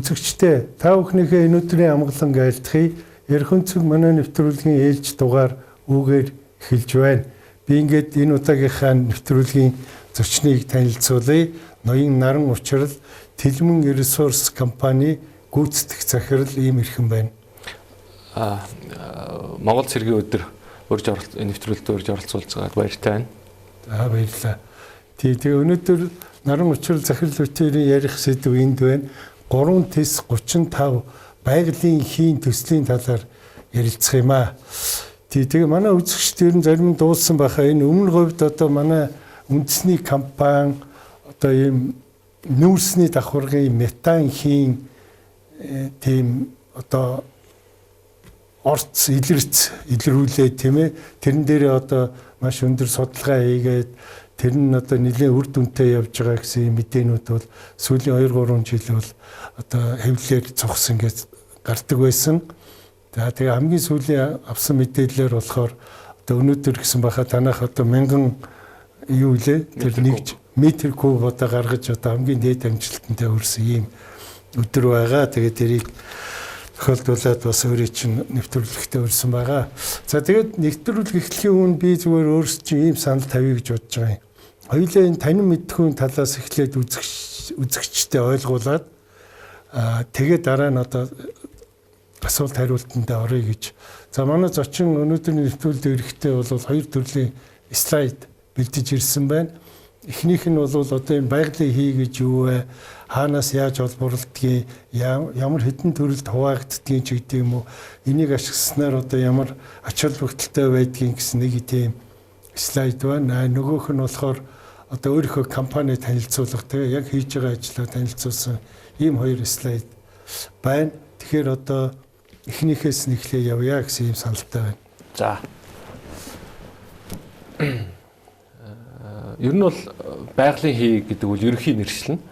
Үзэгчдээ та бүхнийхээ энэ өдрийн амгалан айлтгая. Эрхөнцөг манай нэвтрүүлгийн ээлж дугаар үүгээр эхэлж байна. Би ингээд энэ удаагийнхаа нэвтрүүлгийн зочныг танилцуулъя. Ноён Наран Учрал Тэлмэн Ресурс компани гүйцэтгэх захирал ийм эрхэм байна. Монгол цэргийн өдөр урьж нэвтрүүлэлд урьж оролцуулж байгаад баяртай байна. За баярлалаа. Тий, тэгээ өнөөдөр Наран Учрал захирал битэрийн ярих сэдэв энд байна. 3 тэс 35 байгалийн хийн төслийн талаар ярилцах юм аа. Тий, тэгээ манай үзэгчд ер нь зарим нь дуулсан байхаа. Энэ өмнө говьд одоо манай үндэсний компани одоо ийм нүүрсний давхаргын метан хийн тийм одоо орц илэрц илрүүлээ, тийм ээ. Тэрэн дээрээ одоо маш өндөр судалгаа хийгээд тэр нь одоо нэлээд үр дүнтэй явж байгаа гэсэн мэдээнүүд бол сүүлийн 2 3 жил бол одоо хэвлэлээр цогсон гэж гардаг байсан. За тэгээ хамгийн сүүлийн авсан мэдээлэлээр болохоор одоо өнөөдөр гэсэн байхаа танах одоо 1000 юу лээ тэр нэг метр куб одоо гаргаж одоо хамгийн дээд амжилтантай хүрсэн ийм өдөр байгаа. Тэгээ тэрийг тохиолдуулаад бас өөрийн чинь нэвтрүүлэгтээ өрсөн байгаа. За тэгээд нэвтрүүлэг эхлэхийн өмнө би зүгээр өөрсдөө чинь ийм санал тавья гэж бодож байгаа юм. Хоёулаа энэ танин мэдхүйн талаас эхлээд үзэгчтэй ойлгуулад тэгээд дараа нь одоо асуулт хариултандаа оръё гэж. За манай зочин өнөөдрийн нэвтрүүлэлд ирэхдээ бол хоёр төрлийн слайд бэлдэж ирсэн байна. Эхнийх нь бол одоо энэ байгалийн хий гэж юу вэ? Хаанаас яаж олборлдгийг, ямар хэдэн төрөлд хуваагддгийг ч гэдэг юм уу? Энийг ашигласнаар одоо ямар ач холбогдолтой байдгийг гэсэн нэг тийм слайд байна. Нөгөөх нь болохоор одоо өөрийнхөө компани танилцуулга, тэгээ яг хийж байгаа ажлаа танилцуулсан ийм хоёр слайд байна. Тэгэхээр одоо эхнийхээс нь эхлээ явъя гэсэн ийм саналтай байна. За. Ер нь бол байгалийн хий гэдэг бол ерөнхий нэршил нь.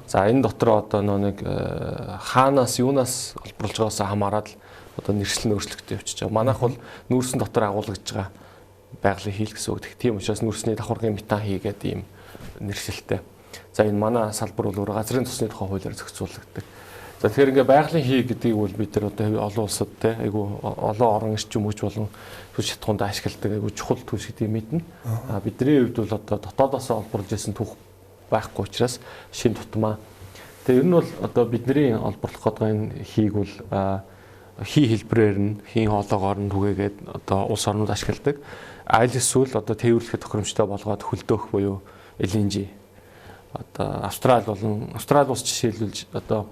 За энэ дотор одоо нэг хаанаас юунаас олборлож байгаас хамаарат л одоо нэршил нь өөрчлөгдөж явчихж байгаа. Манайх бол нүүрсэн дотор агуулгаж байгаа байгалийн хий л гэсэн үг. Тийм учраас нүүрсний давхаргын метан хий гэдэг ийм нэршилтэй. За энэ манай салбар бол газрын цусны тухай хуулиар зохицуулагддаг. За тэгэхээр ингээ байгалийн хий гэдгийг бол бид нар одоо олон улсад те айгу олон орон эрчим хүч болон түлш шатхуунд ашигладаг айгу чухал түлш гэдгийг мэднэ. А бидний хувьд бол одоо дотоодоос олборлож исэн түүх байхгүй учраас шин тутмаа. Тэгээ ер нь бол одоо бидний олборлох гэдэг энэ хийг бол хий хэлбэрээр нь хийн хоолоогоор нь түгээгээд одоо улс орнууд ашигладаг. Аль эсвэл одоо тээвэрлэхэд тохиромжтой болгоод хөлдөөх буюу LNG. Одоо Австрали болон Австрали улс жишээлбэл одоо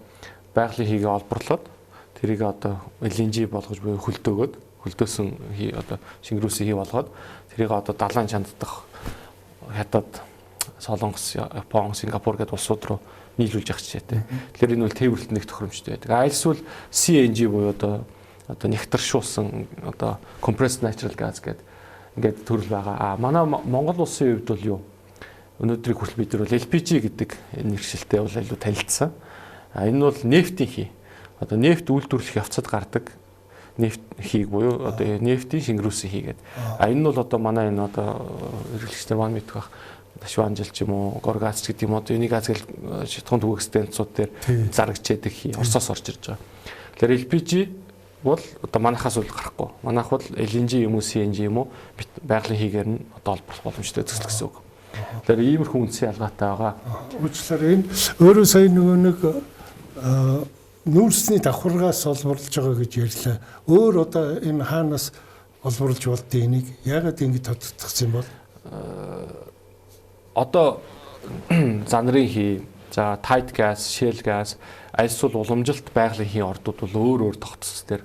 байгалийн хийгээ олборлоод тэрийг одоо LNG болгож буюу хөлдөөгөөд хөлдөөсөн хий одоо шингэрүүлсэн хий болгоод тэрийг одоо далайн чанддах Хятад, Солонгос, Япон, Сингапур гэдэг улсууд руу нийлүүлж явах жишээтэй. Тэгэхээр энэ бол тээвэрлэлт нэг тохиромжтой байдаг. Аль эсвэл CNG буюу одоо нягтаршуулсан одоо compressed natural gas гэдэг ингээд төрөл байгаа. А манай Монгол улсын хувьд бол юу? Өнөөдрийг хүртэл бид нар бол LPG гэдэг нэршилтэй бол илүү танилцсан. А энэ бол нефтийн хий. Одоо нефт үйлдвэрлэх явцад гардаг нефт хийг буюу одоо нефтийн шингэрүүлсэн хий гэдэг. А энэ нь бол одоо манай энэ одоо хэрэглэгчдэр маань мэдэх байх. Ташванжил ч юм уу, Горгаз ч гэдэг юм уу, одоо энийг газ гэл шатхуун түгээх станцууд дээр зарагч яадаг хий Оросоос орж ирж байгаа. Тэгэхээр LPG бол одоо манайхаас бол гарахгүй. Манайх бол LNG юм уу, CNG юм уу байгалийн хийгээр нь одоо олборлох боломжтой төсөл гэсэн үг. Тэгэхээр иймэрхүү үндсэн ялгаатай байгаа. Уучлаарай, энэ өөрөө сая нөгөө нэг нүүрсний давхаргаас олборлож байгаа гэж ярьлаа. Өөр одоо энэ хаанаас олборлож болдгийг энийг яагаад ингэж тодтогдсон юм бол? Одоо занрын хий, за tight gas, shale gas, аль эсвэл уламжилт байгалийн хийн ордууд бол өөр өөр тогтцол дээр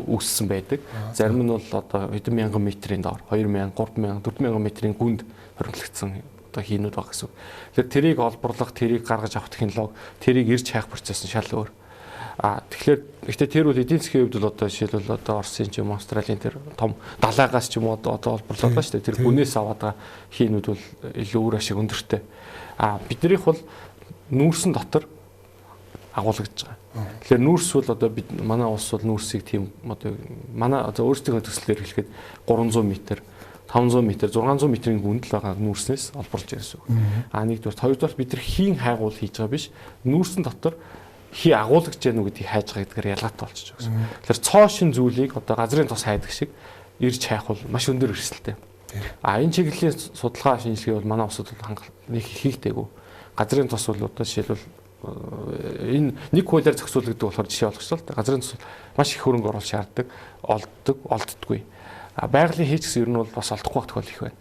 үүссэн байдаг. Зарим нь бол одоо хэдэн мянган метрийн доор 2000, 3000, 4000 метрийн гүнд хоригдлогдсон одоо хийнүүд байгаа гэсэн үг. Тэгэхээр тэрийг олборлох, тэрийг гаргаж авах технологи, тэрийг ирж хайх процесс нь шал өөр. А тэгэхээр гэхдээ тэр бол эдийн засгийн хувьд бол одоо жишээлбэл одоо Оросын ч юм уу, Австралийн тэр том далайгаас ч юм уу одоо олборлоод байна шүү дээ. Тэр гүнээс аваад байгаа хийнүүд бол илүү үр ашиг өндөртэй. А биднийх бол нүүрсэн дотор агуулгадж байгаа. Тэгэхээр нүүрс бол одоо бид манай улс бол нүүрсийг тийм одоо манай одоо өөрсдийнхөө төслөөр хэлэхэд 300 м, 500 м, 600 м-ийн гүнд л байгаа нүүрснээс олборлж байгаа гэсэн үг. А нэгдүгээр, хоёрдугаар бид нар хийн хайгуул хийж байгаа биш. Нүүрсэн дотор хий агуулгаж яах нү гэдгийг хайж байгаа гэдгээр ялгаатай болчих гэсэн. Тэгэхээр цоо шин зүйлийг одоо газрын тус хайдаг шиг ирж хайх бол маш өндөр эрсдэлтэй. А энэ чиглэлийн судалгаа шинжилгээ бол манай улсад бол хангалт нэг хийгдээгүй. Газрын тус бол одоо жишээлбэл энэ нэг хуулиар зохицуулагддаг болохоор жишээ болгочлоо л да. Газрын тус маш их хөрөнгө оруулалт шаарддаг, олддог, олддоггүй. А байгалийн хий ч гэсэн ер нь бол бас олдохгүй байх тохиол их байна.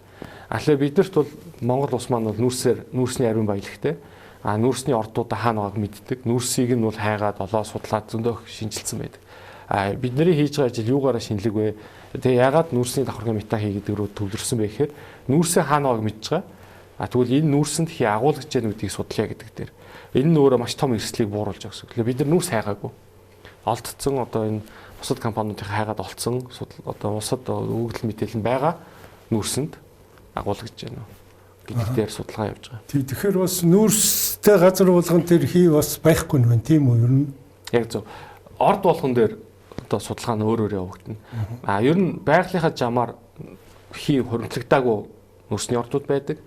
А тэгэхээр биднэрт бол Монгол улс маань бол нүүрсний ариун баялагтай. А нүүрсний ордуудаа хаана байгааг мэддэг. Нүүрсийг нь бол хайгаад олоо судлаад зөндөө шинжилсэн байдаг. А бидний хийж байгаа ажил юугаараа шинэлэг вэ? Тэгээ яагаад нүүрсний давхаргын метан хий гэдэг рүү төвлөрсөн бэ гэхээр нүүрсээ хаана байгааг мэдж байгаа. А тэгвэл энэ нүүрсэнд хий агуулгаж яах гэдгийг судлаа гэдэг дээр. Энэ нь өөрөө маш том эрсдлийг бууруулж байгаа гэсэн. Тэгэхээр бид нар нүүрс хайгаагүй. Олдсон одоо энэ бусад компаниудын хайгаад олцсон одоо улсад өгөгдөл мэдээлэл нь байгаа нүүрсэнд агуулгаж байна гэдэг дээр судалгаа явж байгаа. Тий, тэгэхээр бас нүүрстэй газар болгон тэр хий бас байхгүй нь байна, тийм үү ер нь? Яг зөв. Орд болгон дээр одоо судалгаа нь өөр өөр явагдана. А ер нь байгалийнхаа жамаар хий хуримтлагдаагүй нүүрсний ордууд байдаг.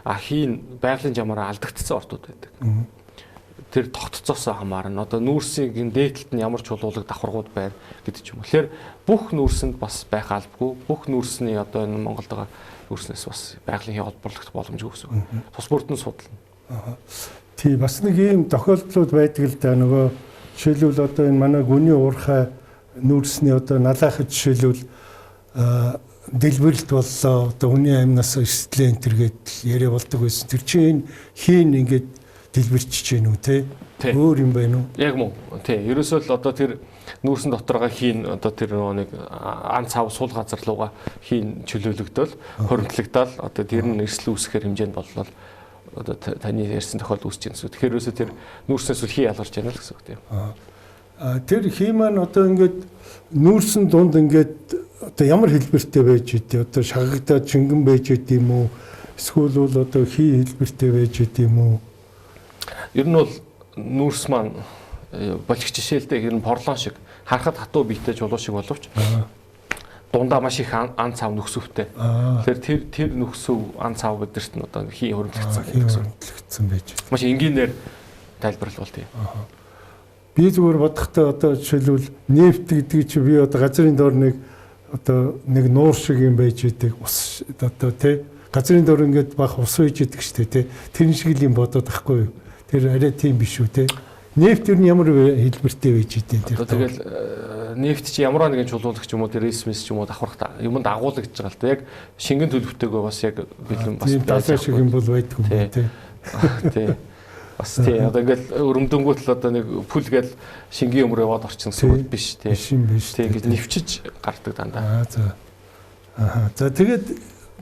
А хий нь байгалийн жамаараа алдагдсан ордууд байдаг. Тэр тогтцоосоо хамаарна. Одоо нүүрсийг энэ дээдлэлт нь ямар чулуулаг давхаргууд байна гэдэг ч юм уу. Тэгэхээр бүх нүүрсэнд бас байх албагүй. Бүх нүүрсний одоо энэ Монголд байгаа нүүрснээс бас байгалийн хий олборлогдох боломжгүй гэсэн үг. Тус бүрдэн судлана. Тий, бас нэг ийм тохиолдлууд байдаг л да. Нөгөө жишээлбэл одоо энэ манай гүний уурхай нүүрсний одоо налаахад жишээлбэл дэлбэрэлт боллоо. Одоо хүний амнаас эрсдлээ энэ төр гээд яриа болдог байсан. Тэр чинь энэ хийн ингээд дэлбэрчиж гэнэ үү те? Өөр юм байна уу? Яг мөн. Тий. Ерөөсөө л одоо тэр нүүрсэн доторгоо хийн одоо тэр нэг ан цав сул газар руугаа хийн чөлөөлөгдөөл хуримтлагдаал одоо тэр нь эрсдэл үүсгэхээр хэмжээнд боллоо. Одоо таны ярьсан тохиолдол үүсэж байна гэсэн. Тэгэхээр ерөөсөө тэр нүүрснээс хий ялгарч байна л гэсэн үг тийм. А тэр хий маань одоо ингээд нүүрсэн дунд ингээд одоо ямар хэлбэртэй байж идэв? Одоо шагагдаад шингэн байж идэв юм уу? Эсвэл бол одоо хий хэлбэртэй байж идэв юм уу? Ер нь бол нүүрс маань болох жишээлтэй ер нь порлон шиг харахад хатуу биетэй чулуу шиг боловч дундаа маш их ан цав нөхсөвтэй. Тэгэхээр тэр нөхсөв ан цав бидэрт нь одоо хий хуримтлагдсан гэсэн. Хуримтлагдсан байж. Маш энгийнээр тайлбарлавал тийм. Би зүгээр бодохдоо одоо жишээлбэл нефть гэдэг чи би одоо газрын доор нэг одоо нэг нуур шиг юм байж идэг ус одоо тий газрын доор ингээд бах ус байж идэг штэ тий тэр шиг л юм бодоод байхгүй юу? Тэр арай тийм биш үү те? Нефть ер нь ямар хэлбэртэй байж идэв тэр. Одоо тэгэл нефть чи ямар нэгэн чулуулагч юм уу тэр эсмэс ч юм уу давхарх юмд агуулгаж байгаа л та. Яг шингэн төлөвтэйгөө бас яг бэлэн бас далай шиг юм бол байдгүй юм те. Тий. Бас тий. Одоо ингээл өрөмдөнгүүт л одоо нэг пүл гээл шингэн өмөр яваад орчин гэсэн үг биш тий. Биш юм биш. Тий ингэж нэвчиж гардаг дандаа. Аа за. Аа за тэгээд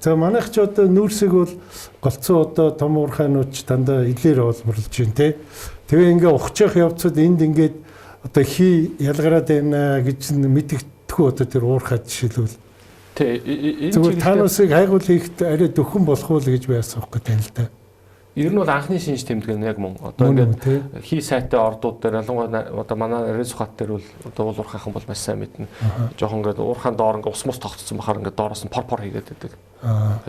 за манайх ч одоо нүүрсийг бол голцоо одоо том уурхайнууд ч дандаа илээр олборлож байна те. Тэгээ ингээ ухчих явцад энд ингээд одоо хий ялгараад байна гэж мэдэгдэхүү одоо тэр уурхай жишээлбэл. Тэ энэ зүгээр таанусыг хайгуул хийхэд арай дөхөн болох уу гэж би асуух гэдэг юм л да. Ер нь бол анхны шинж тэмдэг нь яг мөн. Одоо ингээд хий сайтай ордууд дээр ялангуяа одоо манай Нарийн Сухат дээр бол одоо уул уурхайхан бол маш сайн мэднэ. Жохон ингээд уурхаан доор ингээд ус мус тогтцсон бахаар ингээд доороос нь пор пор хийгээд байдаг.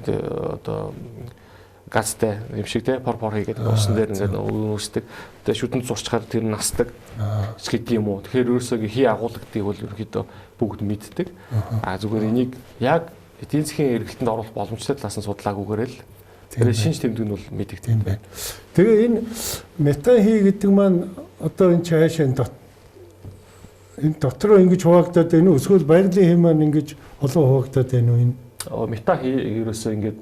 Тэгээ одоо газтай юм шиг те пор пор хийгээд усан дээр ингээд үүсдэг. Тэгээ шүдэнд зурчхаар тэр нь насдаг гэдэг юм уу. Тэгэхээр ерөөсөө хий агуулгадгийг бол ерөнхийдөө бүгд мэддэг. А зүгээр энийг яг эдийн засгийн эргэлтэнд оруулах боломжтой талаас нь судлаагүйгээр л тэр шинж тэмдэг нь бол мэдэгдэх юм байна. Тэгээ энэ метан хий гэдэг маань одоо энэ цаашаа энэ дотроо ингэж хуваагдаад байна уу? Эсвэл байгалийн хий маань ингэж олон хуваагдаад байна уу энэ? Метан хий ерөөсөө ингэж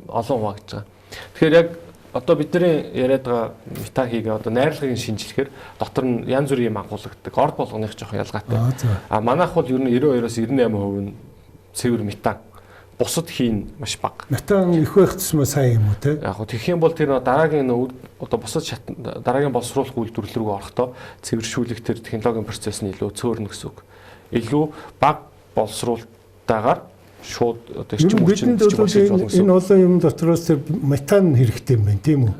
олон хуваагдж байгаа. Тэгэхээр яг одоо бидний яриад байгаа метан хийгээ одоо найрлагыг шинжлэхээр дотор нь янз бүрийн юм агуулгадаг. Орд болгоных жоохон ялгаатай. А манайх бол ер нь 92-оос 98% нь цэвэр метан. Бусад хийн маш бага. Метан их байх тусмаа сайн юм уу те? Яг гоо тэгэх юм бол тэр дараагийн одоо бусад шат дараагийн боловсруулах үйлдвэрлэл рүү орохдоо цэвэршүүлэх тэр технологийн процесс нь илүү цөөрнө гэсэн үг. Илүү бага боловсруулалтаагаар шууд одоо эрчим хүч нь энэ олон юм дотроос тэр метан хэрэгтэй юм байна тийм үү?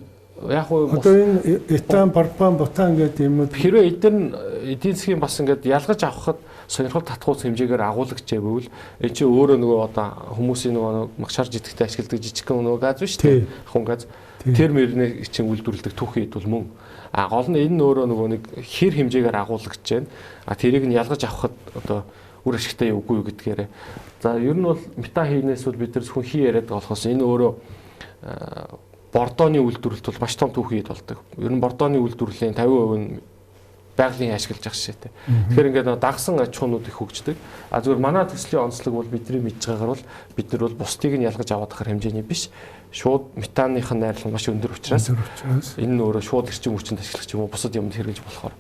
Яг уу одоо энэ этан, пропан, бутан гэдэг юмнууд хэрвээ эдгээр нь эдийн засгийн бас ингээд ялгаж авахад сонирхол татхуус хэмжээгээр агуулгачээ байвал энэ чинь өөрөө нөгөө одоо хүмүүсийн нөгөө магшаарж идэхтэй ашигладаг жижигхэн нөгөө газ биш үү? Ахуйн газ. Тэр мөрний чинь үйлдвэрлэдэг түүхий эд бол мөн. А гол нь энэ өөрөө нөгөө нэг хэр хэмжээгээр агуулгаж байна. А тэрийг нь ялгаж авахд одоо үр ашигтай юу үгүй юу гэдгээрээ. За ер нь бол метан хийнээс бол бид нар зөвхөн хий яриад байгаа болохоос энэ өөрөө бордооны үйлдвэрлэлт бол маш том түүхий болдог. Ер нь бордооны үйлдвэрлэлийн 50% нь байгалийн ашиглаж байгаа шишээтэй. Тэгэхээр ингээд дагсан аж ахуйнууд их хөгждөг. А зүгээр манай төслийн онцлог бол бидний мэдж байгаагаар бол бид нар бол бусдыг нь ялгаж аваад ахаар хэмжээний биш. Шууд метаных нь найрлага маш өндөр учраас энэ нь өөрөө шууд эрчим хүчинд ашиглах ч юм уу бусад юмд хэрэглэж болохоор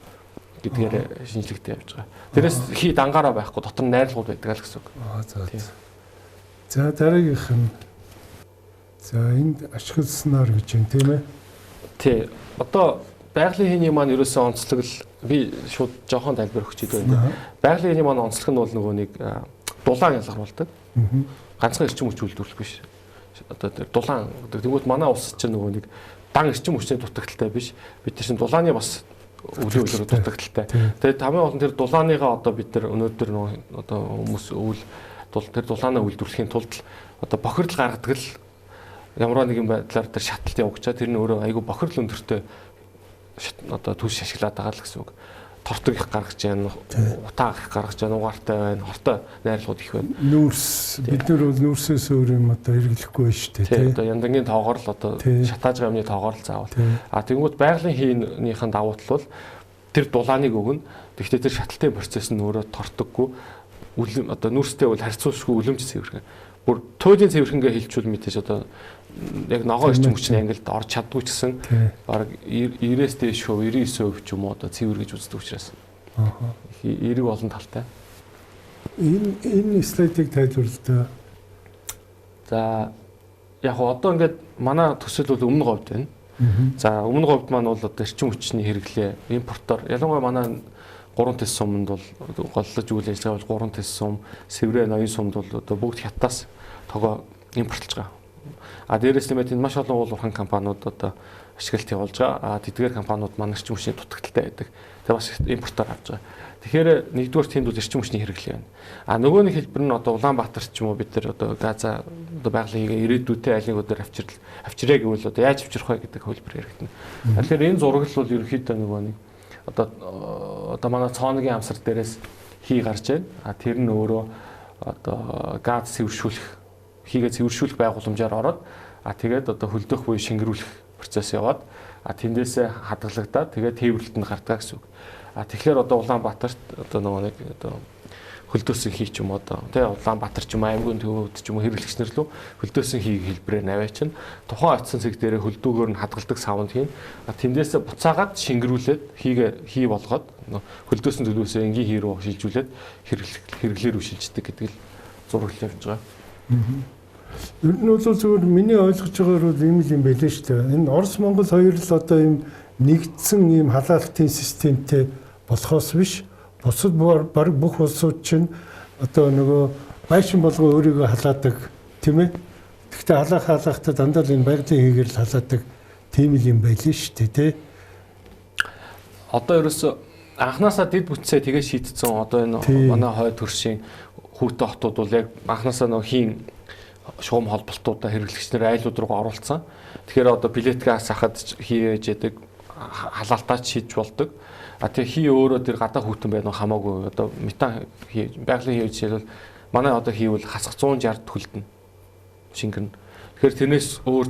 гэдгээр шинжлэхтэй явж байгаа. Тэрээс хий дангаараа байхгүй дотор нь найрлагууд байдаг л гэсэн үг. За. За дараагийнх нь за энд ашигласнаар гэж юм тийм ээ. Тий. Одоо байгалийн хийний маань ерөөсөө онцлог л би шууд жоохон тайлбар өгч идэв байна. Байгалийн хийний маань онцлог нь бол нөгөө нэг дулаан ялгаруулдаг. Ганцхан эрчим хүч үйлдвэрлэх биш. Одоо тэр дулаан тэгвэл манай улс чинь нөгөө нэг дан эрчим хүчний дутагдaltaй биш. Бид нар чинь дулааны бас өвлийн үлрээр дутагдaltaй. Тэгээд хамгийн гол нь тэр дулааныгаа одоо бид нар өнөөдөр нөгөө одоо хүмүүс өвөл тэр дулаанаа үйлдвэрлэхийн тулд одоо бохирдол гаргадаг л ямар нэгэн байдлаар тэр шаталт явуугчаа тэр нь өөрөө айгүй бохирдол өндөртэй одоо түлш ашиглаад байгаа л гэсэн үг. Тортог их гаргаж байна, утаа их гаргаж байна, угаартай байна, хортой найрлагууд их байна. Нүүрс бид нар бол нүүрсээс өөр юм одоо хэрэглэхгүй байна шүү дээ, тий. Одоо яндангийн тоогоор л одоо шатааж байгаа юмны тоогоор л заавал. А тэнгууд байгалийн хийнийхэн давуу тал бол тэр дулааныг өгнө. Тэгэхдээ тэр шаталтын процесс нь өөрөө тортоггүй үлэм одоо нүүрстэй бол харьцуулшгүй үлэмж цэвэрхэн. Бүр туйлын цэвэрхэнгээ хэлчихвэл мэдээж одоо яг ногоон эрчим хүчний ангилд орж чаддгүй ч гэсэн бараг 90-ээс дээш хувь 99% ч юм уу одоо цэвэр гэж үздэг учраас. Эерэг олон талтай. Энэ слайдыг тайлбарлая даа. За яг одоо ингээд манай төсөл бол өмнө говьд байна. За өмнө говьд маань бол одоо эрчим хүчний хэрэглээ импортоор ялангуяа манай 3 тэс суманд бол голлож үйл ажиллагаа бол 3 тэс сум, Сэврээ ноён сумд бол одоо бүгд хятадаас тогоо импортлж байгаа. А дээрээс нэмээд энэ маш олон уул уурхайн компаниуд одоо ашиглалт явуулж байгаа. А тэдгээр компаниуд маань эрчим хүчний дутагдaltaй байдаг. Тэгээ бас импортоор авч байгаа. Тэгэхээр нэгдүгээр тэнд бол эрчим хүчний хэрэглээ байна. А нөгөө нэг хэлбэр нь одоо Улаанбаатар ч юм уу бид нар одоо Газа одоо байгалийн хийгээ ирээдүйдээ аль нэг өдөр авчирээ гэвэл одоо яаж авчрах вэ гэдэг хөлбөр яригдана. Тэгэхээр энэ зураг л бол ерөнхийдөө нөгөө нэг одоо манай цооногийн амсар дээрээс хий гарч байна. А тэр нь өөрөө одоо газ цэвэршүүлэх хийгээ цэвэршүүлэх байгууламжаар ороод а тэгээд одоо хөлдөх буюу шингэрүүлэх процесс яваад а тэндээсээ хадгалагдаад тэгээд тээвэрлэлтэнд гардаг гэсэн үг. А тэгэхээр одоо Улаанбаатарт одоо нөгөө нэг одоо хөлдөөсөн хий ч юм уу одоо тий Улаанбаатар ч юм аймгийн төвөд ч юм уу хэрэглэгч нар лөө хөлдөөсөн хийг хэлбэрээр наваачин тухайн очисон цэг дээрээ хөлдөөгөөр нь хадгалдаг савнд хийн. А тэндээсээ буцаагаад шингэрүүлээд хийгээ хий болгоод хөлдөөсөн төлөөсөө энгийн хий рүү шилжүүлээд хэрэглээ рүү шилждэг гэдэг л зураглал явж байгаа. Ер нь бол зүгээр миний ойлгож байгаагаар бол ийм л юм байлээ шүү дээ. Энэ Орос Монгол хоёр л одоо ийм нэгдсэн ийм халаалтын системтэй болохоос биш бусад баг бүх улсууд чинь одоо нөгөө байшин болгоо өөрийгөө халаадаг тийм ээ. Гэхдээ халаахтаа дандаа л энэ байгалийн хийгээр л халаадаг тийм л юм байлээ шүү дээ тий. Одоо ерөөсө анханасаа дэд бүтцээ тэгээ шийдсэн одоо энэ манай хойд төршийн хүүтэн хотууд бол яг анханасаа нөгөө хийн шугам холболтуудаа хэрэглэгч нар айлууд руу оруулсан. Тэгэхээр одоо билеткаас хахад хийэж яадаг халаалтаа шийдэж болдог. А тэгээ хий өөрөө тэр гадаа хүүтэн байна уу хамаагүй одоо метан хий байгалийн хий жишээлбэл манай одоо хийвэл хасах 160 төлдөн шингэн. Тэгэхээр тэрнээс өөр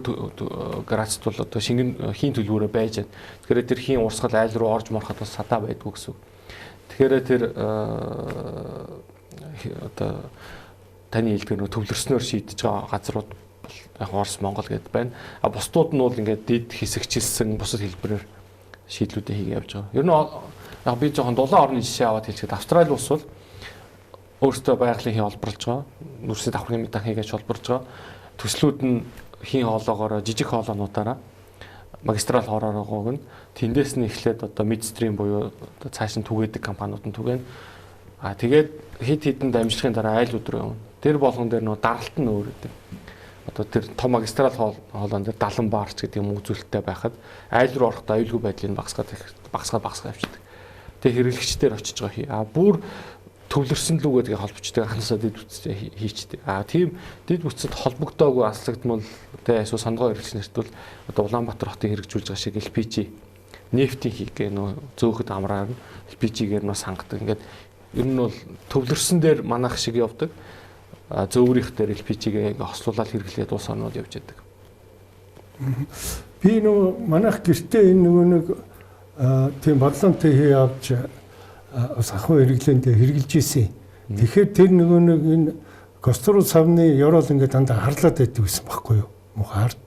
грацт бол одоо шингэн хийн төлөвөөрөө байж байна. Тэгэхээр тэр хийн урсгал айл руу орж мороход бас садаа байдгүй гэсэн үг. Тэгэхээр тэр одоо таны хэлдгээр нөө төвлөрснөөр шийдэж байгаа газрууд бол яг Орос Монгол гэдээ байна. А бусдууд нь бол ингээд дэд хэсэгчилсэн бусад хэлбэрээр шийдлүүдээ хийгээ явж байгаа. Ер нь яг би жоохон дулаан орны жишээ аваад хэлчихэд Австрали улс бол өөртөө байгалийн хий олборлож байгаа. Нүрсийн давхрын метан хийгээч олборлож байгаа. Төслүүд нь хийн хоолоогоороо жижиг хоолоонуудаараа магистрал хоороороо гоогно. Тэндээс нь эхлээд одоо мидстрим буюу одоо цааш нь түгээдэг компаниуд нь түгээнэ. А тэгээд хэд хэдэн дамжлагын дараа айлууд руу явна. Тэр болгон дээр нөө даралт нь өөр гэдэг. Одоо тэр том магистрал хоолоон дээр 70 барч гэдэг юм үзүүлэлттэй байхад айл руу орохдоо аюулгүй байдлыг багасгаад явчихдаг. Тэгээ хэрэглэгчдэр очиж байгаа хий. А бүр төвлөрсөн лүүгээ тэгээ холбочдөг анхнаасаа дэд бүтцээ хийчдэг. А тийм дэд бүтцэд холбогдоогүй аслагдмал тэгээ эсвэл сонгоо хэрэглэгч нарт бол одоо Улаанбаатар хотыг хэрэгжүүлж байгаа шиг LPG Нефтийн хийгээ нөө зөөхөд амраар нь LPG-гээр нөө сангадаг. Ингээд ер нь бол төвлөрсөн дээр манайх шиг явдаг. Зөөврийнх дээр LPG-гээ ингээ хослуулаад хэрэглээд улс орнууд явж байдаг. Би нөгөө манайх гэртээ энэ нөгөө нэг тийм бодлонтой хий авч бас ахуй хэрэглээндээ хэрэглэж исэн. Тэгэхээр тэр нөгөө нэг энэ гострол савны ёроол ингээ дандаа харлаад байдаг гэсэн баггүй юу? Муухай хард.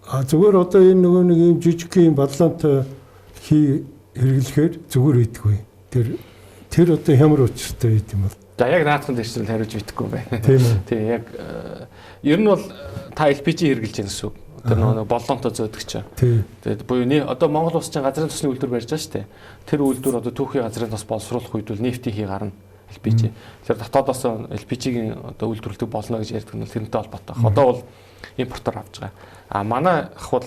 Зүгээр одоо энэ нөгөө нэг ийм жижиг юм бодлонтой хий хэрэглэхээр зүгээр байдгүй. Тэр одоо ямар учиртай байд юм бол? За яг наадхан дээр чинь хариулж мэдэхгүй байна. Тийм үү. Тийм яг ер нь бол та LPG хэрэглэж байна гэсэн үг. Тэр нөгөө боллонтой зөөдөг чинь. Тэгээд буюу одоо Монгол улс чинь газрын тосны үйлдвэр барьж байгаа шүү дээ. Тэр үйлдвэр одоо түүхийн газрын тос боловсруулах үед бол нефтийн хий гарна LPG. Тэгэхээр дотоодоос LPG-ийн одоо үйлдвэрлэдэг болно гэж ярьдаг нь тэрнтэй холбоотой. Одоо бол импортоор авч байгаа. А манайх бол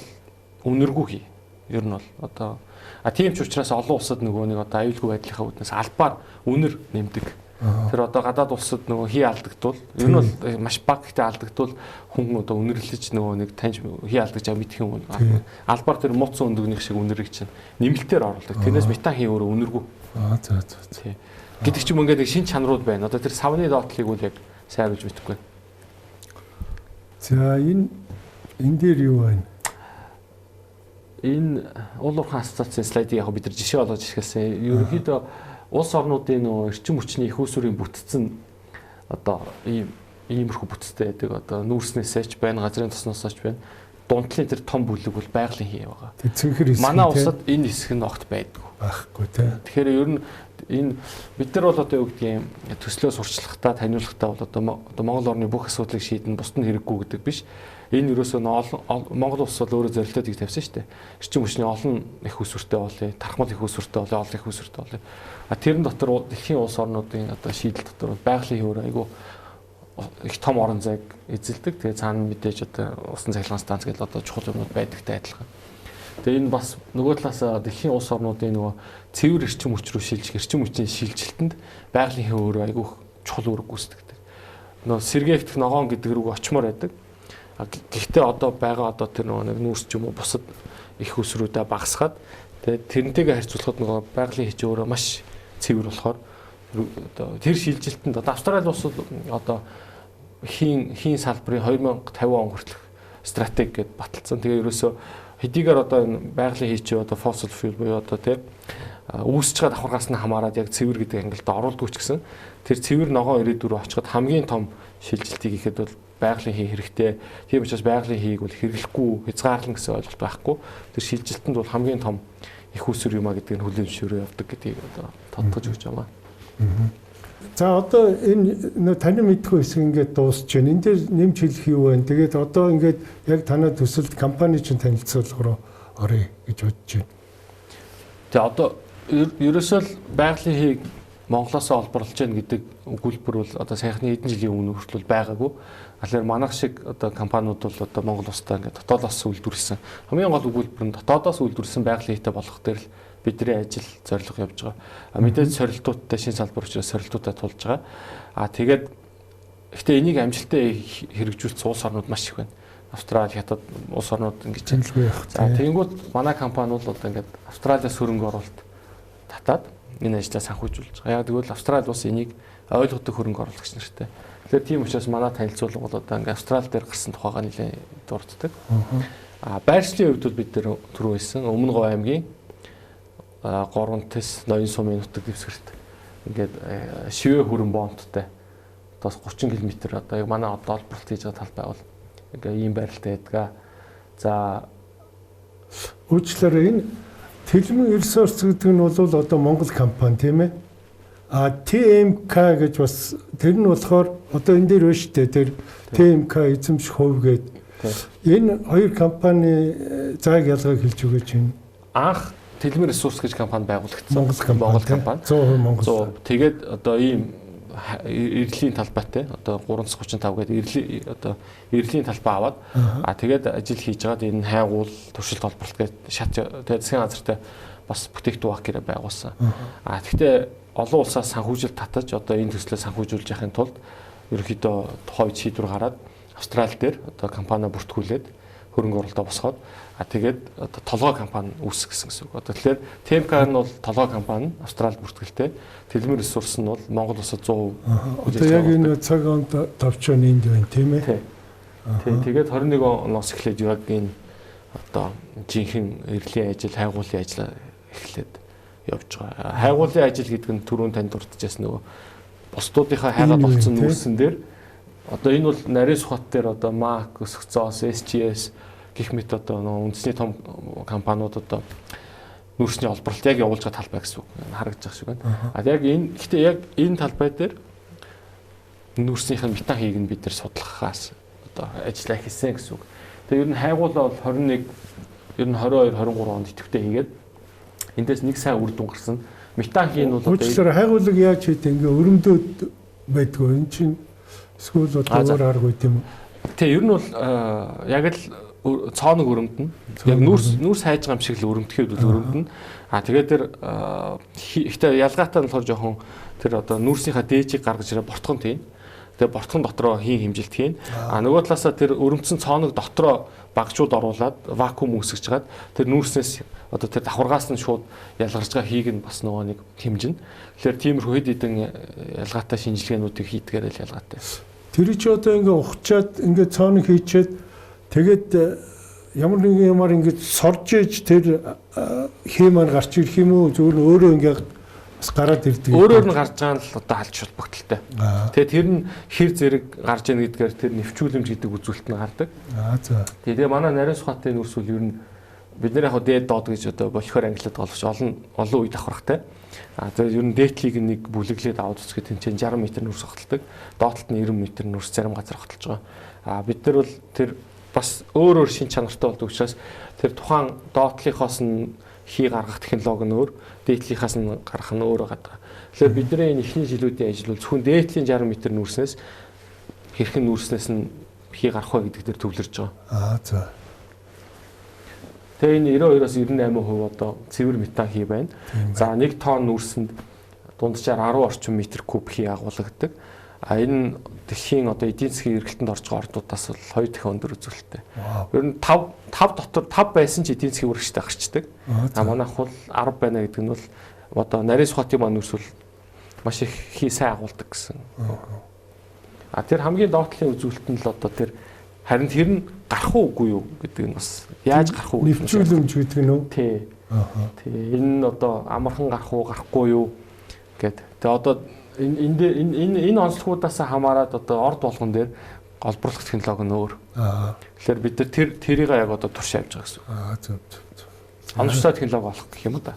үнэргүй хий. Ер нь бол одоо тийм ч учраас олон улсад нөгөө нэг одоо аюулгүй байдлынхаа үүднээс албаар үнэр нэмдэг. Тэр одоо гадаад улсад нөгөө хий алдагдвал ер нь бол маш бага гэхдээ алдагдвал хүн одоо үнэрлэж нөгөө нэг таньж хий алдаж байгаа мэдэх юм уу. Албаар тэр мууцсан өндөгнийх шиг үнэрийг чинь нэмэлтээр оруулдаг. Тэрнээс метан хий өөрөө үнэргүй. За за. Гэдэг ч юм ингээд нэг шин чанарууд байна. Одоо тэр савны доотлыг бол яг сайн хариулж мэдэхгүй байна. За энэ дээр юу байна? Энэ уул уурхайн ассоциацийн слайдыг яг бид нар жишээ болгож ашигласан. Ерөнхийдөө улс орнуудын нөгөө эрчим хүчний их усүрийн бүтцэн одоо иймэрхүү бүтцтэй байдаг. Одоо нүүрснээсээ ч байна, газрын тосноосоо ч байна. Дунтлын тэр том бүлэг бол байгалийн хий байгаа. Цэнхэр хэсэг. Манай улсад энэ хэсэг нь огт байдгүй. Байхгүй тий. Тэгэхээр ер нь энэ бид нар бол одоо юу гэдгийг төслөө сурчлахдаа, таниулахдаа бол одоо Монгол орны бүх асуудлыг шийдэн бусд нь хэрэггүй гэдэг биш. Энэ ерөөсөө Монгол улс бол өөрөө зорилттой тийг тавьсан шүү дээ. Эрчим хүчний олон их усүртэй болъё, тархмал их усүртэй болъё, олон их усүртэй болъё. А тэрэн дотор дэлхийн улс орнуудын одоо шийдэл дотор байгалийн хий өөрөө айгүй их том орон зайг эзэлдэг. Тэгээ цаана мэдээж одоо усан цахилгаан станц гэдэг одоо чухал юмнууд байдагтай адилхан. Тэгээ энэ бас нөгөө талаас дэлхийн улс орнуудын нөгөө цэвэр эрчим хүч рүү шилжих, эрчим хүчний шилжилтэнд байгалийн хий өөрөө айгүй чухал үүрэг гүйцэтгэдэг. Нөгөө сэргээгдэх ногоон гэдэг рүү очимоор байдаг. Гэхдээ одоо байгаа одоо тэр нөгөө нэг нүүрс ч юм уу бусад их усруудаа багасгаад тэгээд тэрнтэйгээ харьцуулахад нөгөө байгалийн хий өөрөө маш цэвэр болохоор одоо тэр шилжилтэнд одоо Австрали улс одоо хийн салбарын 2050 он хүртэлх стратеги гэдээ баталсан. Тэгээ ерөөсөө хэдийгээр одоо энэ байгалийн хий чи одоо fossil fuel буюу одоо тийм үүсэж байгаа давхаргаас нь хамаарат яг цэвэр гэдэг ангилалд оруулдаггүй ч гэсэн тэр цэвэр ногоон ирээдүй рүү очиход хамгийн том шилжилтийг хийхэд бол байгалийн хий хэрэгтэй. Тийм учраас байгалийн хийг бол хэрэглэхгүй, хязгаарлана гэсэн ойлголт байхгүй. Тэр шилжилтэнд бол хамгийн том их усүр юм а гэдгийг нь хүлээн зөвшөөрөө явдаг гэдгийг одоо тодтогч өгч байгаа. За одоо энэ таны мэдгүй хэсэг ингээд дуусч байна. Энэ дээр нэмж хэлэх юу вэ? Тэгээд одоо ингээд яг танай төсөлд компани чинь танилцуулга руу оръё гэж бодож байна. Тэгээ одоо ерөөсөө л байгалийн хийг Монголоос олборлож байна гэдэг өгүүлбэр бол одоо саяхны хэдэн жилийн өмнө хүртэл байгаагүй. Тэгэхээр манайх шиг одоо компаниуд бол одоо Монгол улстай ингээд дотоодоос үйлдвэрлэсэн. Хамгийн гол өгүүлбэр нь дотоодоос үйлдвэрлэсэн байгалийн хийтэй болох дээр л бидний ажил зорилго явж байгаа. Мэдээж сорилтуудтай шин салбар учраас сорилтуудтай тулж байгаа. Тэгээд гэхдээ энийг амжилттай хэрэгжүүлсэн улс орнууд маш их байна. Австрали, Хятад улс орнууд ингэж байна. За тэгэнгүүт манай компани бол одоо ингээд Австралиас хөрөнгө оруулалт татаад энэ ажлаа санхүүжүүлж байгаа. Яг тэгвэл Австрали улс энийг ойлгодог хөрөнгө оруулагч нартай. Тэгэхээр тийм учраас манай танилцуулга бол одоо ингээд Австрали дээр гарсан тухайгаа нэлээд дурддаг. Байршлын хувьд бол бид тэр түрүү хэлсэн Өмнө Говь аймгийн 3 тэс ноён сумын нутаг дэвсгэрт ингээд шивэ хүрэн бомттой тос 30 км одоо яг манай одоо олборлолт хийж байгаа талбай бол ингээ ийм байралтай байдаг. За уучлаарай, энэ Тэлмэн ресурс гэдэг нь бол одоо Монгол компани тийм ээ. А TMK гэж бас тэр нь болохоор одоо энэ дээр байна шүү дээ. Тэр TMK эзэмших хувь гэдэг. Энэ хоёр компани зааг ялгааг хэлж өгөөч юм. Анх Тэлмэн ресурс гэж компани байгуулагдсан. Монгол компани. 100% Монгол. Тэгээд одоо ийм эрдлийн талбайтай одоо 335 гэдэг одоо эрдлийн талбай аваад тэгээд ажил хийж байгаад энэ хайгуул туршилт холборлт гэж шат тэгээд засгийн газартай бас бүтээгдэхүүн гэрээ байгуулсан. Гэхдээ олон улсаас санхүүжилт татаж одоо энэ төслөө санхүүжүүлж яхахын тулд ерөнхийдөө тухайн үед шийдвэр гараад Австрали дээр одоо компани бүртгүүлээд хөрөнгө оруулалтаа босгоод тэгээд одоо толгой компани үүсгэсэн гэсэн үг. Одоо тэгэхээр ТМК нь бол толгой компани, Австралид бүртгэлтэй. Тэлмэр ресурс нь бол Монгол улсад 100%. Одоо яг энэ цаг онд товчоо энд байна, тийм ээ? Тийм. Тэгээд 21 оноос эхлээд яг энэ одоо жинхэнэ эрлийн ажил, хайгуулын ажил эхлээд явж байгаа. Хайгуулын ажил гэдэг нь түрүүн танд дурдчихсан нөгөө бусдуудынхаа хайгаад олцсон нүүрсэн дээр одоо энэ бол нарийн сухат дээр одоо MAC, Өсгцоос, SGS гэх мэт одоо нөгөө үндэсний том компаниуд одоо нүүрсний олборлолт яг явуулж байгаа талбай гэсэн үг харагдаж байгаа шиг байна. А яг энэ гэхдээ яг энэ талбай дээр нүүрснийх нь метан хийг нь бид нар судлахаас одоо ажиллаа хийсэн гэсэн үг. Тэгээ ер нь хайгуулаа бол 21 ер нь 22 23 онд идэвхтэй хийгээд эндээс нэг сайн үр дүн гарсан. Метан хий нь бол одоо хайгуулыг яаж хийдэг ингээ өрөмдөөд байдгүй энэ чинь эсвэл одоо өөр арга үү юм уу? Тэг ер нь бол яг л цооног өрөмдөн. Яг нүүрс хайж байгаа юм шиг л өрөмдөхэд бол өрөмдөн. А тэгээд тэр ихтэй ялгаатай нь болохоор жоохон тэр одоо нүүрсийнхаа дээжийг гаргаж ирээ бортгон тийм. Тэгээ бортгон дотроо хийн хэмжилт хийн. А нөгөө талаасаа тэр өрөмдсөн цооног дотроо багжууд оруулаад вакуум үүсгэж хагаад тэр нүүрснээс одоо тэр давхаргаас нь шууд ялгарч байгаа хийг нь бас нөгөө нэг хэмжинэ. Тэгэхээр тиймэрхүү хэд хэдэн ялгаатай шинжилгээнүүдийг хийдгээр л ялгаатай. Тэр чи одоо ингээ ухчаад ингээ цооног хийчээд тэгээд ямар нэгэн юмар ингэж сорж ээж тэр хий маань гарч ирэх юм уу? Зүгээр нь өөрөө ингээ бас гараад ирдэг. Өөрөөр нь гарч байгаа нь л одоо алж холбогдолтой. Тэгээд тэр нь хэр зэрэг гарч ийн гэдгээр тэр нэвчүүлэмж гэдэг үзүүлэлт нь гардаг. За. Тэгээ манай нарийн сухатын нүүрс бол ер нь бид нэр яг дээд доод гэж одоо болохоор англиад боловч олон үе давхархтай. А тэгээд ер нь дээдлийг нэг бүлэглээд аваад үзэхэд тэнцэн 60 м нүүрс огтолдог. Доотлолт нь 90 м нүүрс зарим газар огтолж байгаа. А бид нар бол тэр бас өөр өөр шин чанартай болдог учраас тэр тухайн доотлынхоос нь хий гаргах технологи нь өөр, дээдлийнхаас нь гаргах нь өөр байгаа. Тэгэхээр бидний энэ эхний жилүүдийн ажил бол зөвхөн дээдлийн 60 м нүүрснээс хэрхэн нүүрснээс нь хий гарах вэ гэдэг дээр төвлөрж байгаа. За. Тэгээ энэ 92-оос 98% одоо цэвэр метан хий байна. За 1 тонн нүүрсэнд дунджаар 10 орчим метр куб хий агуулгадаг. А энэ дэлхийн одоо эдийн засгийн эргэлтэнд орж байгаа орнуудаас бол 2 дахин өндөр үзүүлэлттэй. Ер нь 5 дотор 5 байсан ч эдийн засгийн үргэлжтэй гарчдаг. А манайх бол 10 байна гэдэг нь бол одоо нарийн сухатын маань нүүрс бол маш их хий сайн агуулдаг гэсэн. А тэр хамгийн доотлын үзүүлэлт нь л одоо тэр харин тэр нь гарах уугүй юу гэдэг нь бас яаж гарах уу гэдэг нь нэвчүүлэмж гэдэг нь үү? Тий. Тий. Энэ нь одоо амархан гарах уу гарахгүй юу гэд. Тэгээ одоо энэ онцлогуудаас хамаарат одоо орд болгон дээр олборлох технологи нь өөр. Тэгэхээр бид нар тэрийг яг одоо турш авч байгаа гэсэн үг. Зөв зөв зөв. Оновчтой технологи болох гэх юм уу да.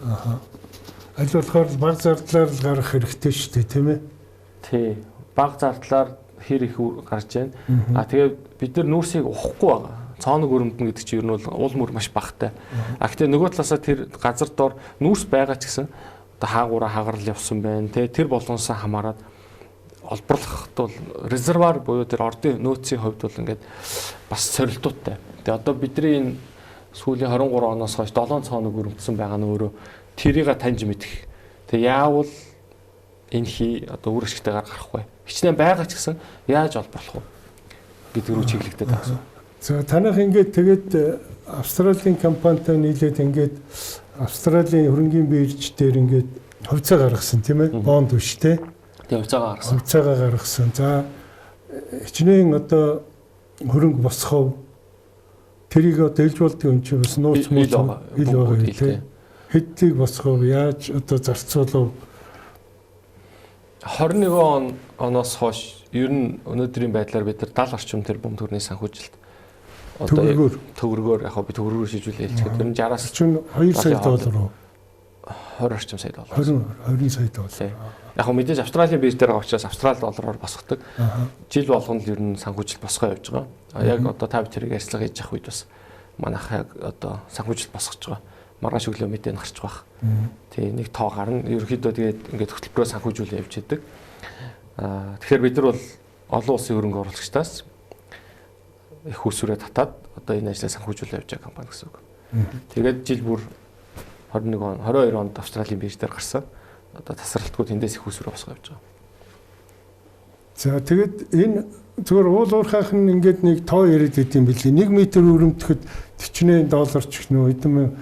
Аль болохоор баг зардлаар л гарах хэрэгтэй шүү дээ, тийм ээ? Тий. Баг зардлаар хэр их гарч байна. А тэгээ бид нар нүүрсийг ухахгүй байгаа. Цооног өрөмдөн гэдэг чинь ер нь бол уул мөр маш багатай. А гэтээ нөгөө талаасаа тэр газар дор нүүрс байгаа ч гэсэн одоо хаагураа хагарал явсан байна. Тэ тэр болгоноосоо хамаарат олборлоход бол резервуар буюу тэр ордын нөөцийн хувьд бол ингээд бас сорилтуудтай. Тэгээ одоо бидний энэ сүүлийн 23 оноос хойш 7 цооног өрөмдсөн байгаа нь өөрөө тэрийг таньж мэдэх. Тэгээ яавал энэ хий одоо үр ашигтайгаар гарах вэ? Хичнээн байгаа ч гэсэн яаж олборлох вэ гэдэг рүү чиглэгдээд байгаа юм. За танайх ингээд тэгээд Австралийн компанитай нийлээд ингээд Австралийн хөрөнгийн бирж дээр ингээд хувьцаа гаргасан тийм ээ? Бонд биш те? Тийм, хувьцаагаа гаргасан. Хувьцаагаа гаргасан. За хичнээн одоо хөрөнгө босгов тэрийг одоо илж болдго юм чи бас нууц мууц ил байгаа тийм. Хэдийг босгов яаж одоо зарцуулав? 21 оноос хойш ер нь өнөөдрийн байдлаар бид нар 70 орчим тэрбум төгрөгийн санхүүжилт одоо төгрөгөөр яг би төгрөгөөр шийдвүлээ хэлчихээд ер нь 60-аас 2 сая доллар уу? 20 орчим сая доллар. 20 сая доллар. Яг хөө мэдээж Австралийн бирж дээр байгаа учраас Австрали доллараар босгодог. Жил болгоно л ер нь санхүүжилт босгоо явж байгаа. Яг одоо та бид тэрийг ярьцлага хийж явах үед бас манайх яг одоо санхүүжилт босгож байгаа. Маргааш өглөө мэдээ нь гарч байгаа. Тий, нэг тоо гарна. Ерөнхийдөө тэгээд ингээд хөтөлбөрөөр санхүүжүүлээ явж идэг. Тэгэхээр бид нар бол олон улсын хөрөнгө оруулагчдаас их усүрээ татаад одоо энэ ажлаа санхүүжүүлээ явж байгаа компани гэсэн үг. Тэгээд жил бүр 21 он, 22 онд Австралийн бирж дээр гарсан. Одоо тасралтгүй тэндээс их усүрээ босгоо явж байгаа. За тэгэд энэ зүгээр уул уурхайх нь ингээд нэг тоо яриад идэм билий. 1 метр өрөмтөхөд $48 ч гэх нүү хэдэн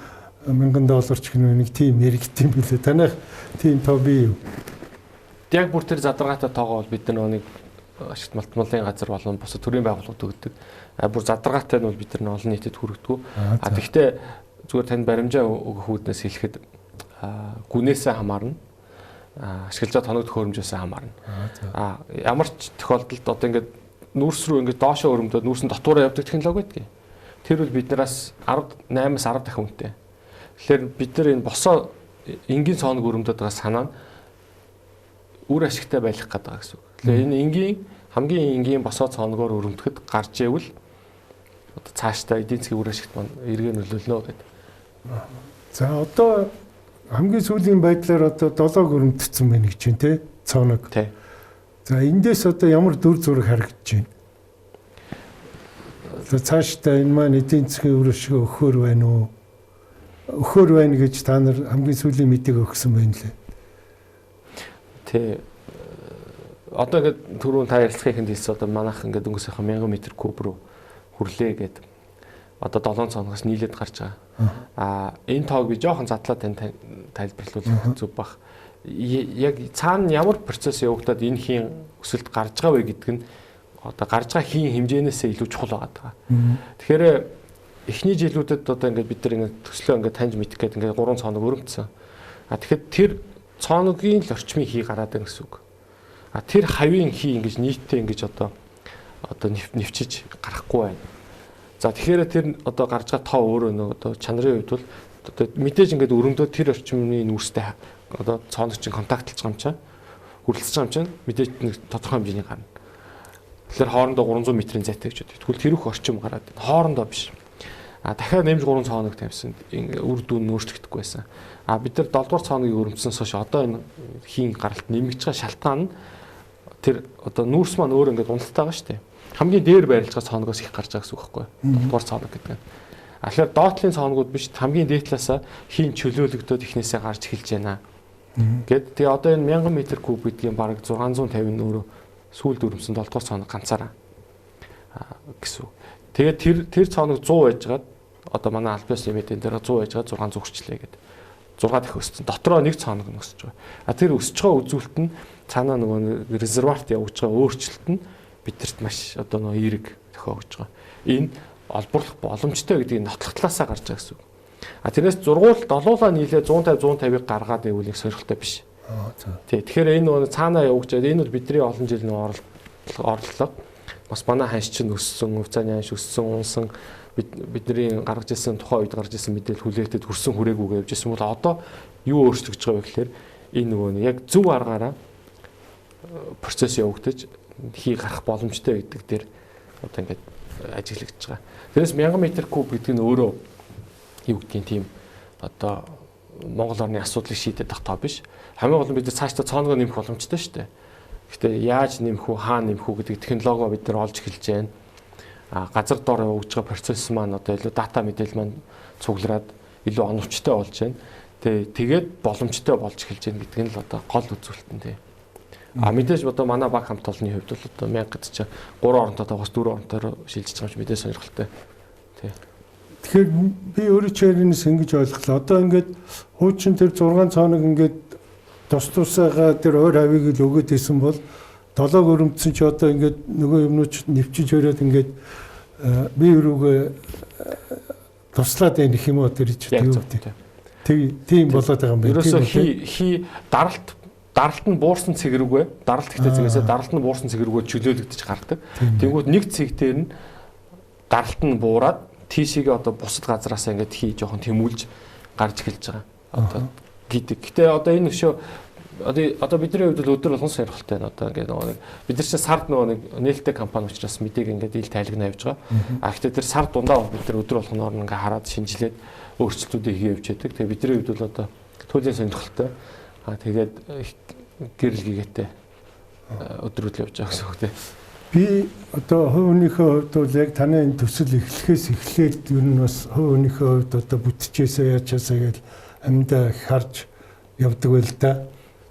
мянган доллар ч гэх нүү нэг тийм яригдсан юм билээ. Танайх тийм тоо бий юу? Яг бүр тэр задаргаатай тоогоо бол бид нар нэг ашигт малтмалын газар болон бусад төрийн байгууллагууд өгдөг. А бүр задаргаатай нь бол бид нар олон нийтэд хүргэдэг. А тэгвэл зүгээр танд баримжаа өгөх үүднээс хэлэхэд гүнээсээ хамаарна. Ашиглаж байгаа тоног төхөөрөмжөөсөө хамаарна. А ямар ч тохиолдолд одоо ингээд нүүрс рүү ингээд доошоо өрөмдөөд нүүрсэн дотуураа явдаг технологи байдаг. Тэр бол биднээс 8-аас 10 дахин үнэтэй. Тэгэхээр бид нар энэ босоо энгийн цооног өрөмдөд байгаа санаа нь үр ашигтай байх гэдэг байгаа гэсэн үг. Тэгэхээр энэ энгийн хамгийн энгийн босоо цооногоор өрөмдөхөд гарч ивэл одоо цаашдаа эдийн засгийн үр ашигт маань эргээр нөлөөлнө гэдэг. За одоо хамгийн сүүлийн байдлаар одоо 7 өрөмдсөн байна гэж байна те цооног. Тий. За эндээс одоо ямар дүр зураг харагдаж байна? Одоо цаашдаа энэ маань эдийн засгийн үр ашиг өгөхөр байна уу? Өгөхөр байна гэж та нар хамгийн сүүлийн мэдээг өгсөн байна лээ. Тий. Одоо ингээд түрүүн та ярилцлагын хэлсэн одоо манайх ингээд өнгөрсийнхаа 1000 метр куб руу хүрлээ гэд одоо 7 цооногоос нийлээд гарч байгаа. А энэ тоог би жоохон задлаа тань тайлбарлавал зүг бах. Яг цаана ямар процесс явагдаад энэ хийн өсөлт гарч байгаа вэ гэдг нь одоо гарч байгаа хийн хэмжээнээсээ илүү чухал байгаа. Тэгэхээр эхний жилүүдэд одоо ингээд бид нар ингээд төслөө ингээд таньж мэдэх гээд ингээд 3 цооног өрөмдсөн. А тэгэхээр тэр цооногийн л орчмын хий гараад байна гэсэн үг. А тэр хавийн хий ингэж нийтдээ ингэж одоо нэвчиж гарахгүй байна. За тэгэхээр тэр одоо гарч байгаа тоо өөрөө нөө одоо чанарын хувьд бол одоо мэдээж ингээд өрөмдөө тэр орчмын нүүрстэй одоо цооног чинь контактлж байгаа юм чинь хүрэлцэж байгаа юм чинь мэдээж нэг тодорхой хэмжээний гарна. Тэгэхээр хоорондоо 300 метрийн зайтай гэж бодъё. Тэгвэл тэрөх орчим гараад байна. Хоорондоо биш. А дахиад нэмж 3 цооног тавьсан. Үр дүн өөрчлөгдөхгүй байсан. А бид нар 7 дугаар цооногийг өрөмдсөнөөс хойш одоо энэ хийн гаралт нэмэгдэж байгаа шалтгаан нь тэр одоо нүүрс маань өөр ингээд уналттай байгаа шүү дээ. Хамгийн дээр байрлаж байгаа цооногоос их гарч байгаа гэсэн үг байхгүй юу? 7 дугаар цооног гэдэг нь. А тэгэхээр доотлын цооногуд биш хамгийн дээд талаасаа хийн чөлөөлөгдөөд эхнээсээ гарч эхэлж байна. Гэт тэгээ одоо энэ 1000 метр куб гэдгийн бараг 650 нь өөрөө сүүлд өрөмсөн 7 дугаар цооног ганцаараа гэсэн үг. Тэгээд тэр цооног 100 байжгаад одоо манай аль биесны мэдэн дээр 100 байжгаад 600 хүрчлээ гэдэг. 6 дахин өссөн. Дотроо нэг цооног нь өсөж байгаа. А тэр өсөж байгаа үзүүлэлт нь цаанаа нөгөө резервуарт явж байгаа өөрчлөлт нь бидэрт маш одоо нөгөө эерэг тохио өгч байгаа. Энэ олборлох боломжтой гэдгийг нотлох талаасаа гарч байгаа гэсэн үг. А тэрнээс зургуул долуулаа нийлээ 150 150-ыг гаргаад байвал их сонирхолтой биш. Тий. Тэгэхээр энэ нөгөө цаанаа явж байгаа. Энэ бол бидний олон жил нөгөө орлого. Бас манай ханш чинь өссөн, хувьцааны ханш өссөн, унсан бидний гаргаж ирсэн тухайн үед гарч ирсэн мэдээлэл хүлээлтэд хүрсэн хүрээгүйгээ явж ирсэн бол одоо юу өөрчлөгдөж байгаа вэ гэхээр энэ нөгөө яг зөв аргаараа процесс явагдаж хий гарах боломжтой гэдэг дээр одоо ингээд ажиглагдж байгаа. Тэрнээс 1000 метр куб гэдэг нь өөрөө юу гэдгийг тийм одоо Монгол орны асуудлыг шийдээд байх тоо биш. Хамгийн гол нь бид цаашдаа цооногоо нэмэх боломжтой шүү дээ. Гэхдээ яаж нэмэх үү, хаа нэмэх үү гэдэг технологио бид нар олж эхэлж байна. А газар дор явагдж байгаа процесс маань одоо илүү дата мэдээлэл маань цуглараад илүү оновчтой болж байна. Тэгээд боломжтой болж эхэлж байна гэдэг нь л одоо гол үзүүлэлт нь тий. А мэдээж одоо манай баг хамт олонны хувьд бол одоо 1000 гэдэг чинь 3 оронтой тоогоос 4 оронтойроо шилжиж байгаа юм чи мэдээж сонирхолтой. Тий. Тэгэхээр би өөрөө чирнээс ингэж ойлголоо. Одоо ингээд хуучин тэр 6 цооног ингээд тус тусаагаа тэр ойр хавийг л өгөөд исэн бол 7 өрөмдсөн чи одоо ингээд нөгөө юмнууд нэвчиж өрөөд ингээд бие өрөөгөө туслаад байх юм уу тэр чи юу гэдэг. Тийм болоод байгаа юм байна. Ерөөсөө хий даралт нь буурсан цэг рүүгээ даралт ихтэй цэгээсээ даралт нь буурсан цэг рүүгээ чөлөөлөгдөж гардаг. Тэнгүүд нэг цэг дээр нь даралт нь буураад тийшээгээ одоо бусад газараасаа ингээд хий жоохон тэмүүлж гарч эхэлж байгаа. Одоо гэдэг. Гэтэ одоо энэ өшөө одоо бидний хувьд бол өдөр болгон сонирхолтой байна. Одоо ингээд нөгөө нэг бид нар чинь сард нөгөө нэг нээлттэй компани учраас мэдээг ингээд ил тайлгнаа явж байгаа. А гэтэ тэр сар дундаа бид нар өдөр болгоноор ингээд хараад шинжилээд өөрчлөлтүүдээ хийгээ явж байдаг. Тэгээ бидний хувьд бол одоо туйлын сонирхолтой. А тэгээд гэрэл гэгээтэй өдрүүд л явж байгаа гэсэн үг тийм. Би одоо хувь хүнийхээ хувьд бол яг таны энэ төсөл эхлэхээс эхлээд ер нь бас хувь хүнийхээ хувьд одоо бүтчихээсээ яачаасаа гэж амьдаа харж явдаг байл та.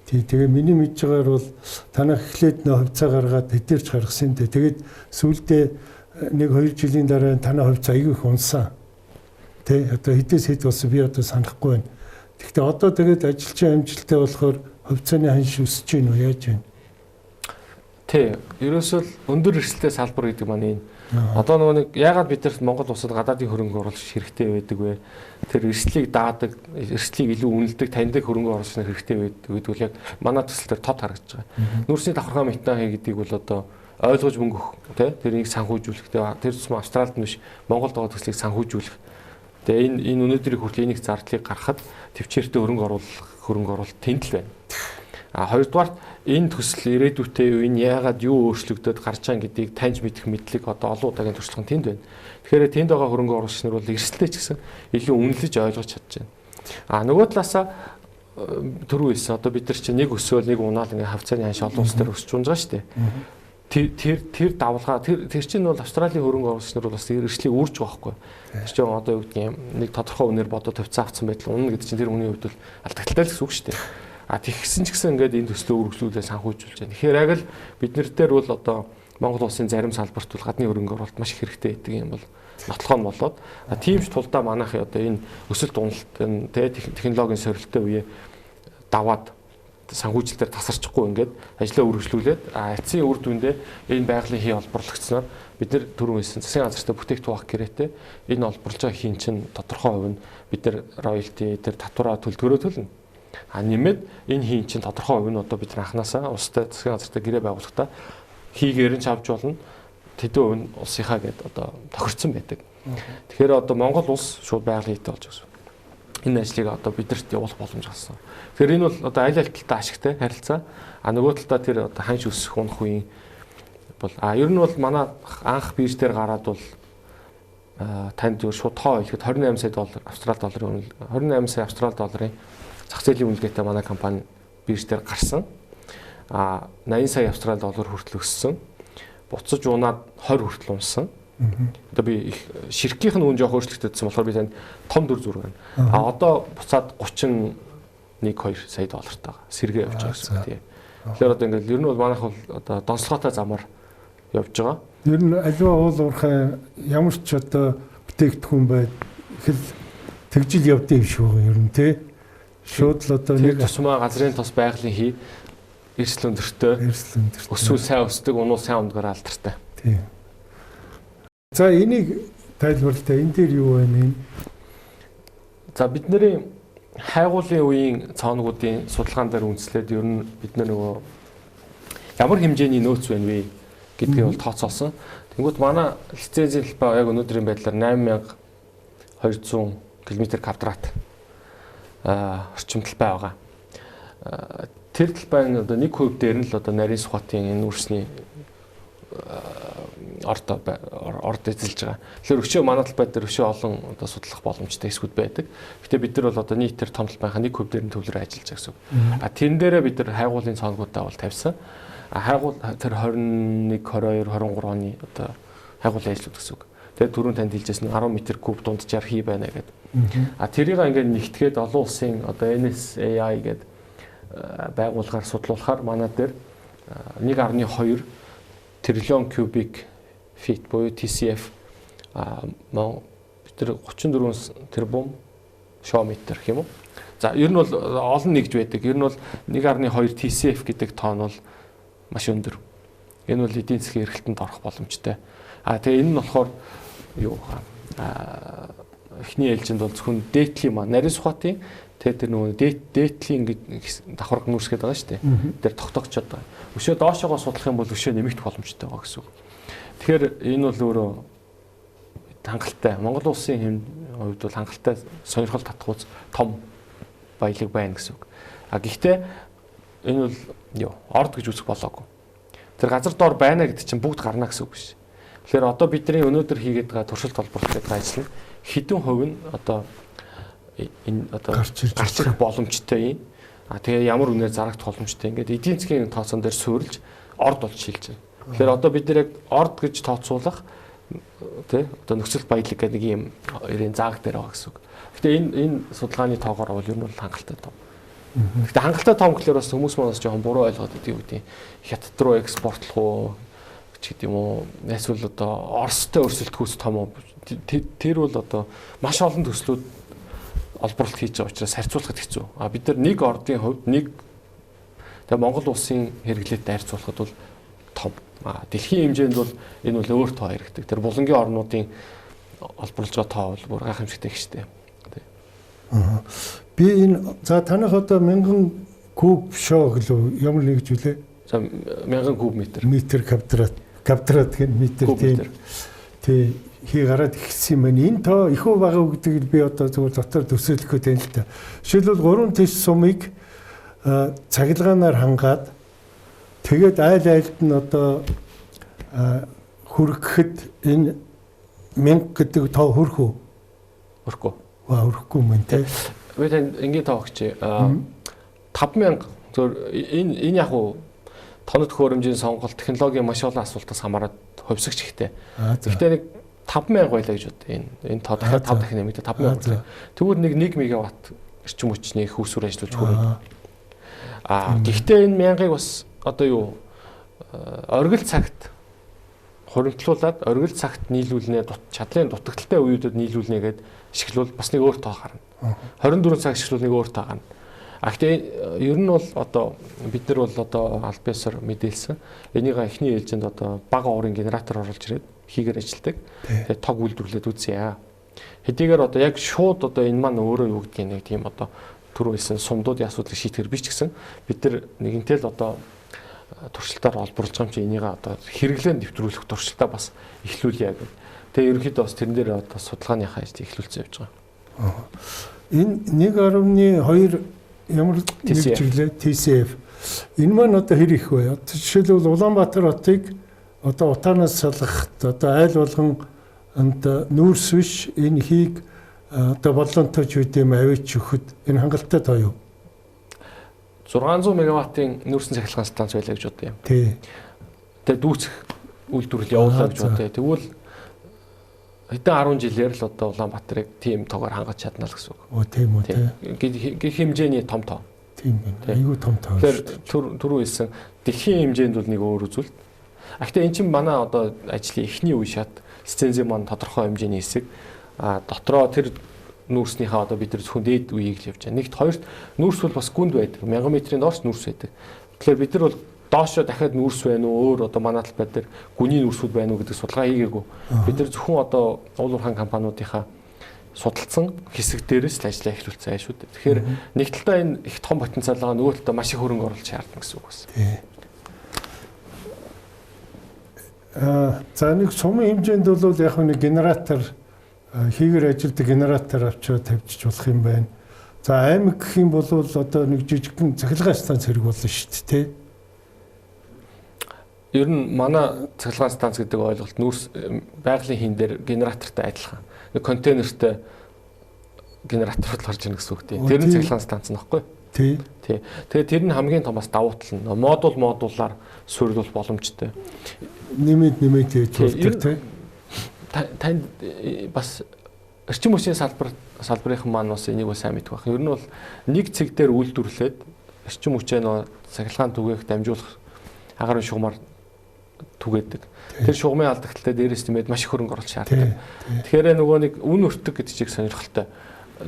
Тий, тэгээ миний мэдж байгаагаар бол танах эхлээд нөө хувьцаа гаргаад хэдээрч гаргасан дээ. Тэгээд сүүлдээ 1-2 жилийн дараа танай хувьцаа айгүй их унсан. Тэ одоо хэдээс хэд болсон би одоо санахгүй байна. Гэхдээ одоо тэгээд ажилчин амжилттай болохоор хувьцааны ханш өсөж гин үү, яаж вэ? Тий, ерөөсөө л өндөр эрсдэлтэй салбар гэдэг маань энэ. Одоо нөгөө нэг яагаад бид нарт Монгол улсад гадаадын хөрөнгө оруулагч хэрэгтэй байдаг вэ? Тэр эрсдлийг даадаг, эрсдлийг илүү үнэлдэг, таньдаг хөрөнгө оруулагч нар хэрэгтэй байдаг гэдэг бол яг манай төсөл дээр тод харагдаж байгаа. Нүүрсний давхаргаа метан хий гэдгийг бол одоо ойлгож мөнгө өгөх, тий, тэрийг санхүүжүүлэх, тэр тусмаа Австралид биш Монголд байгаа төслийг санхүүжүүлэх. Тэгээ энэ өнөөдрийг хүртэл энийг зардлыг гаргахад төвчээртэй хөрөнгө оруулалт тэнд л байна. А хоёрдугаарт энэ төсөл ирээдүйтэй юу, энэ яагаад юу өөрчлөгдөд гарч байгаа гэдгийг таньж мэдэх мэдлэг одоо олон удаагийн туршлага нь тэнд байна. Тэгэхээр тэнд байгаа хөрөнгө оруулагч нар бол эрсдэлтэй ч гэсэн илүү үнэлж ойлгож чадж байна. А нөгөө талаасаа түрүү хэлсэн одоо бид нар чинь нэг өсөөл нэг унаал ингээ хавцааны ханш олон улс дээр өсч унж байгаа шүү дээ. Тэр давлгаа тэр чинь бол Австралийн хөрөнгө оруулагч нар бол бас эрсдлийг үүрж байгаа байхгүй. Тэр чинь одоо юу гэдгийг нэг тодорхой үнээр бодоод хувьцаа авсан байтал унана гэдэг чинь тэр хүний хувьд бол алдагдaltaй л гэсэн үг шүү дээ. А тэгсэн ч гэсэн ингээд энэ төслөө үргэлжлүүлээ санхүүжүүлж байна. Тэгэхээр яг л бид нар дээр бол одоо Монгол улсын зарим салбарт бол гадны хөрөнгө оруулалт маш их хэрэгтэй байдаг юм бол нотлохоо нь болоод а тийм ч тулдаа манайх одоо энэ өсөлт уналт энэ технологийн сорилттой үе даваад санхүүжилтээр тасарчихгүй ингээд ажлаа үргэлжлүүлээд а эцсийн үр дүндээ энэ байгалийн хий олборлогдсноор бид нар түрүүн хэлсэн засгийн газартай бүтээгдэхүүн авах гэрээтэй энэ олборлож байгаа хийн чинь тодорхой хувь нь бид нар роялти тэр татвараа төлдгөрөө төлнө. А нэмээд энэ хийн чинь тодорхой хувь нь одоо бид нар анханасаа улстай засгийн газартай гэрээ байгуулахдаа хийгээр нь ч авч болно, тэдэн хувь нь улсынхаа гэдээ одоо тохирцсон байдаг. Тэгэхээр одоо Монгол улс шууд байгалийн хийтэй болж байгаа. Энэ ажлыг одоо бидэрт явуулах боломж гарсан. Тэгэхээр энэ бол одоо аль аль талдаа ашигтай харилцаа. А нөгөө талдаа тэр одоо ханш өсөх унах үеийн бол а ер нь бол манай анх бирж дээр гараад бол танд зөв шууд тоо хэлэхэд 28 сая доллар австрал долларын үнэл 28 сая австрал долларын зах зээлийн үнэлгээтэй манай компани бирж дээр гарсан. А 80 сая австрал доллар хүртэл өссөн. Буцаж унаад 20 хүртэл унсан. Одоо би их ширхгийнх нь үн жоох өөрчлөгдөдсөн болохоор би танд том дүр зураг байна. А одоо буцаад 31-2 сая доллартай байгаа. Сэргээ явж байгаа гэсэн үг тийм. Тэгэхээр одоо ингээл ер нь бол манайх бол одоо донцлогоотой замаар явж байгаа. Ер нь аливаа уул уурхай ямар ч одоо бүтээгдэхүүн байд хэл тэгжил явдсан юм шиг байгаа ер нь тий. Шууд л одоо нэг тусмаа газрын тос байгалийн хий эрсдэл өндөртэй. Өсвөл сайн өсдөг, унуул сайн ундгаар алдартай. Тийм. За энийг тайлбарлая. Энэ дээр юу байна энэ? За бидний хайгуулын үеийн цооногуудын судалгаан дээр үндэслээд ер нь бид нөгөө ямар хэмжээний нөөц байна вэ гэдгийг бол тооцоолсон. Тэнгүүт манай лицензийн талбай яг өнөөдрийн байдлаар 8200 км квадрат орчим талбай байгаа. Тэр талбай нь одоо 1% дээр нь л одоо нарийн сухатын энэ үрсний орд эзэлж байгаа. Тэгэхээр өчөө манай талбай дээр өчөө олон одоо судлах боломжтой хэсгүүд байдаг. Гэтэ бид нар бол одоо нийт тэр том талбайхаа 1% дээр нь төвлөрөө ажиллаж байгаа гэсэн үг. А тэрэн дээрээ бид нар хайгуулын цооногуудаа бол тавьсан. А хайгуул тэр 21, 22, 23 оны одоо хайгуулын ажлууд гэсэн үг. Тэгээд түрүүн танд хэлжсэн 10 м куб дунджаар хий байна гэдэг. А тэрийг ингээд нэгтгээд олон улсын одоо NSAI гэдэг байгууллагаар судлуулахаар манай дээр 1.2 триллион кубик фит буюу TCF бид нар 34 тэрбум шометр гэх юм уу. За ер нь бол олон нэгж байдаг. Ер нь бол 1.2 TCF гэдэг тоон бол маш өндөр. Энэ бол эдийн засгийн эргэлтэнд орох боломжтой. А тэгээ энэ нь болохоор юу эхний ээлжинд бол зөвхөн дээдлийн маань нарийн сухатын тэгээ тэр нөгөө дээдлийн давхарга нүүрсгээд байгаа шүү дээ. Тэр тогтоогчод байгаа. Өшөө доошоогоо судлах юм бол өшөө нэмэгдэх боломжтой байгаа гэсэн үг. Тэгэхээр энэ бол өөрөө хангалттай. Монгол улсын хувьд бол хангалттай сонирхол татхууц том баялаг байна гэсэн үг. А гэхдээ энэ бол юу орд гэж үзэх болоогүй. Тэр газар доор байна гэдэг чинь бүгд гарна гэсэн үг биш. Тэгэхээр одоо бидний өнөөдөр хийгээд байгаа туршилт холбогдох гэдэг ажил нь хэдэн хувь нь одоо энэ одоо гарч ирэх боломжтой юм. А тэгээ ямар үнээр зарагдах боломжтой ингээд эдийн засгийн тооцоон дээр суурилж орд болж шилж байна. Тэгэхээр одоо бид нэр яг орд гэж тооцоолох тий одоо нөхцөл баялаг гэдэг нэг юм ерэн зааг дээр байгаа гэсэн үг. Гэтэ энэ судалгааны тоогоор бол ер нь бол хангалттай том Гэхдээ хангалттай том гэхлээр бас хүмүүс манаас жоохон буруу ойлгоод идэв юу гэдэг. Хятад руу экспортлох уу ч гэдэг юм уу. Эсвэл одоо Оростой өрсөлдөхөөс том уу. Тэр бол одоо маш олон төслүүд олборлолт хийж байгаа учраас харьцуулахад хэцүү. А бид нар нэг ордын хувьд нэг тэгээ Монгол улсын хэрэглээтэй харьцуулахад бол том. А дэлхийн хэмжээнд бол энэ бол өөр тоо яригдаг. Тэр булангийн орнуудын олборлож байгаа тоо бол бүр гайхамшигтай их штэ. Аа. Би энэ за танах одоо 1000 куб шоо гэлөө ямар нэг зүйлээ? За 1000 куб метр. Метр квадрат. Квадрат гэх метр тийм. Тий хий гараад ихсэн юм байна. Энэ тоо их үү бага үү гэдгийг би одоо зүгээр дотор төсөөлөх гээд байна л та. Жишээлбэл 3 тэс сумыг цахилгаанаар хангаад тэгээд айл айлд нь одоо хүргэхэд энэ 1000 гэдэг тоо хүрэх үү? Хүрэхгүй. Ва хүрэхгүй юм байна те. Би танд энгийн тоо өгчээ. 5000 зөв энэ яг уу тоног төхөөрөмжийн сонголт, технологийн маш олон асуултаас хамаарат хувьсагч ихтэй. Гэхдээ нэг 5000 байлаа гэж бод. Энэ тоо дахиад 5 дахин нэмэгдээ 5000 байлаа. Тэгвэл нэг 1 мегаватт эрчим хүчний их үүсвэр ажиллуулж хүрнэ. Аа гэхдээ энэ 1000-ыг бас одоо юу оргил цагт хуримтлуулад оргил цагт нийлүүлнэ, чадлын дутагдaltaй үеүүдэд нийлүүлнэ гэд шиглүүл бас нэг өөр тоо гарна. 24 цаг шиглүүл нэг өөр тоо гарна. А гэхдээ ер нь бол одоо бид нар бол одоо аль биесээр мэдээлсэн. Энийг эхний ээлжинд одоо бага уурын генератор оруулж ирээд хийгээр ажилладаг. Тэгээд тог үйлдвэрлээд үзье. Хэдийгээр одоо яг шууд одоо энэ маань өөрөө юу гэдгийг нэг тийм одоо түрүү хэлсэн сумдуудын асуудлыг шийтгэр биш ч гэсэн бид нар нэгэнтэй л одоо туршилтаар олборлож байгаа юм чи энийг одоо хэрэглээнд нэвтрүүлэх туршилтаа бас эхлүүлье гэдэг. Тэгээ ерөнхийдөө бас тэрэн дээр одоо судалгааныхаа ажлыг эхлүүлсэн явж байгаа. Энэ 1.2 ямар нэг чиглэл TCF. Энэ маань одоо хэр их вэ? Жишээлбэл Улаанбаатар хотыг одоо утаанаас салгахад одоо айл болгон нүүрс биш энэ хийг одоо боллонтой ч үгүй юм аваач өгөхөд энэ хангалттай тоо юу? 600 мегаваттын нүүрсэн цахилгаан станц байлаа гэж бодъё. Тий. Тэгээ дүүцэх үйлдвэрлэл явуулаа гэж бодъё. Тэгвэл хэдэн 10 жилээр л одоо Улаанбаатарыг тийм тоогоор хангаж чадна л гэсэн үг. Оо тийм үү тий. Гэх хэмжээний том тоо. Тийм байна. Айгүй том тоо. Тэгэхээр түрүү хэлсэн дэлхийн хэмжээнд бол нэг өөр үзүүлэлт. А гэхдээ эн чинь манай одоо ажлын эхний үе шат лицензийн маань тодорхой хэмжээний хэсэг. А дотроо тэр нүүрснийхээ одоо бид нар зөвхөн дээд үеийг л явж байгаа. Нэгт хоёрт нүүрс бол бас гүнд байдаг. 1000 метрийн доош нүүрс байдаг. Тэгэхээр бид нар бол доошоо дахиад нүүрс байна уу? Өөр одоо манай талбай дээр гүний нүүрсүүд байна уу гэдэг судалгаа хийгээгүй. Бид нар зөвхөн одоо уул уурхайн компаниудынхаа судалсан хэсэг дээрээс л ажлаа эхлүүлсэн шүү дээ. Тэгэхээр нэг талдаа энэ их том потенциал байгаа, нөгөө талдаа маш их хөрөнгө оруулалт шаардна гэсэн үг бас. Тий. За нэг сумын хэмжээнд бол яг нэг генератор хийгээр ажилтдаг генератор авчираа тавьчих болох юм байна. За аймаг гэх юм бол одоо нэг жижигхэн цахилгаан станц хэрэг болно шүү дээ, тий. Ер нь манай цахилгаан станц гэдэг ойлголт нүүрс байгалийн хин дээр генератортай адилхан. Нэг контейнертэй генератор л орж ирнэ гэсэн үг тий. Тэр нь цахилгаан станц нөхгүй. Тий. Тий. Тэгээ тэр нь хамгийн том бас давуу тал нь модуль модулаар суйрлуул боломжтой. Нэмээд хийж болдог тий. Танд бас эрчим хүчний салбарынхан маань бас энийг бас сайн мэдэх байх. Ер нь бол нэг цэг дээр үйлдвэрлээд эрчим хүчээ нөө цахилгаан түгээх дамжуулах агарын шугамар түгээдэг. Тэр шугамын алдагдaltaй дээрээс нэмээд маш их хөрөнгө оруулалт шаарддаг. Тэгэхээр нөгөө нэг үн өртөг гэдэг чиг сонирхолтой.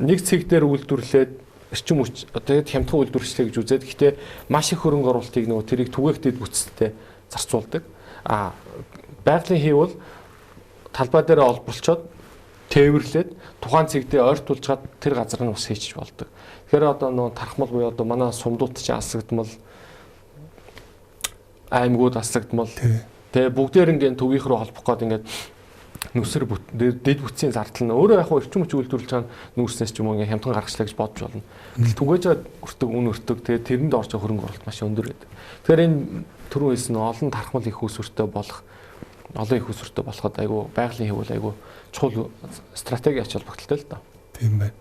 Нэг цэг дээр үйлдвэрлээд эрчим хүч одоо тэгээд хямдхан үйлдвэрлэшлээ гэж үзээд гэхдээ маш их хөрөнгө оруулалтыг нөгөө тэрийг түгээх дэд бүтцтэй зарцуулдаг. А байгалийн хий бол талбай дээр олборлцоод тээвэрлээд тухайн цэгдээ ойртуулжгаад тэр газар нь ус хийчих болдог. Тэгэхээр одоо нөгөө тархмал буюу одоо манай сумдууд чинь асагдмал аймагуд асагдмал тэгээ бүгдээр ингээд төвийнх рүү холбох гээд ингээд нүсэр дэд бүтцийн зардал нь өөрөө яг эрчим хүч үйлдвэрлэж байгаа нүүрснээс ч юм уу ингээд хямдхан гаргачлаа гэж бодож болно. Гэтэл түгээж өртөг үн өртөг тэгээ тэрэнд орж байгаа хөрөнгө оруулалт маш өндөр байдаг. Тэгэхээр энэ түрүү хэлсэн олон тархмал их үүсвэртэй болох олон их үүсвэртэй болоход айгүй байгалийн хэв бол айгүй чухал стратеги ач холбогдолтой л доо. Тийм байна.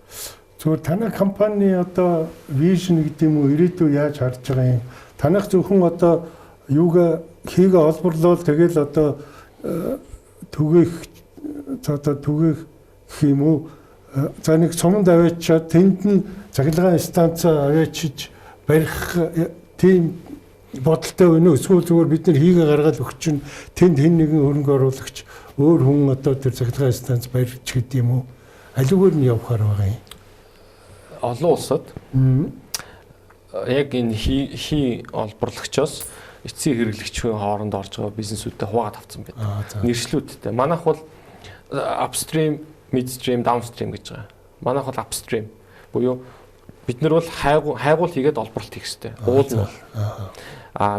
Зүгээр танай компани одоо вижн гэдэг юм уу ирээдүй яаж харж байгаа юм? Танайх зөвхөн одоо юугаа хийгээ олборлол тэгэл одоо түгээх одоо түгээх гэх юм уу? За нэг суманд аваачаад тэнд нь цахилгаан станц аваачиж барих тийм бодолтой байна уу? Эсвэл зүгээр бид нар хийгээ гаргаад өгч чинь тэнд хэн нэгэн хөрөнгө оруулагч өөр хүн одоо тэр цахилгаан станц барьж гэдэг юм уу? Аливаар нь явахаар байгаа юм. Олон улсад яг энэ хий олборлагчоос эцсийн хэрэглэгчийн хооронд орж байгаа бизнесүүдтэй хуваагаад авсан байдаг. Нэршлүүдтэй. Манайх бол upstream, midstream, downstream гэж байгаа. Манайх бол upstream буюу бид нар бол хайгуул хийгээд олборлолт хийх хэрэгтэй. Уул нь бол.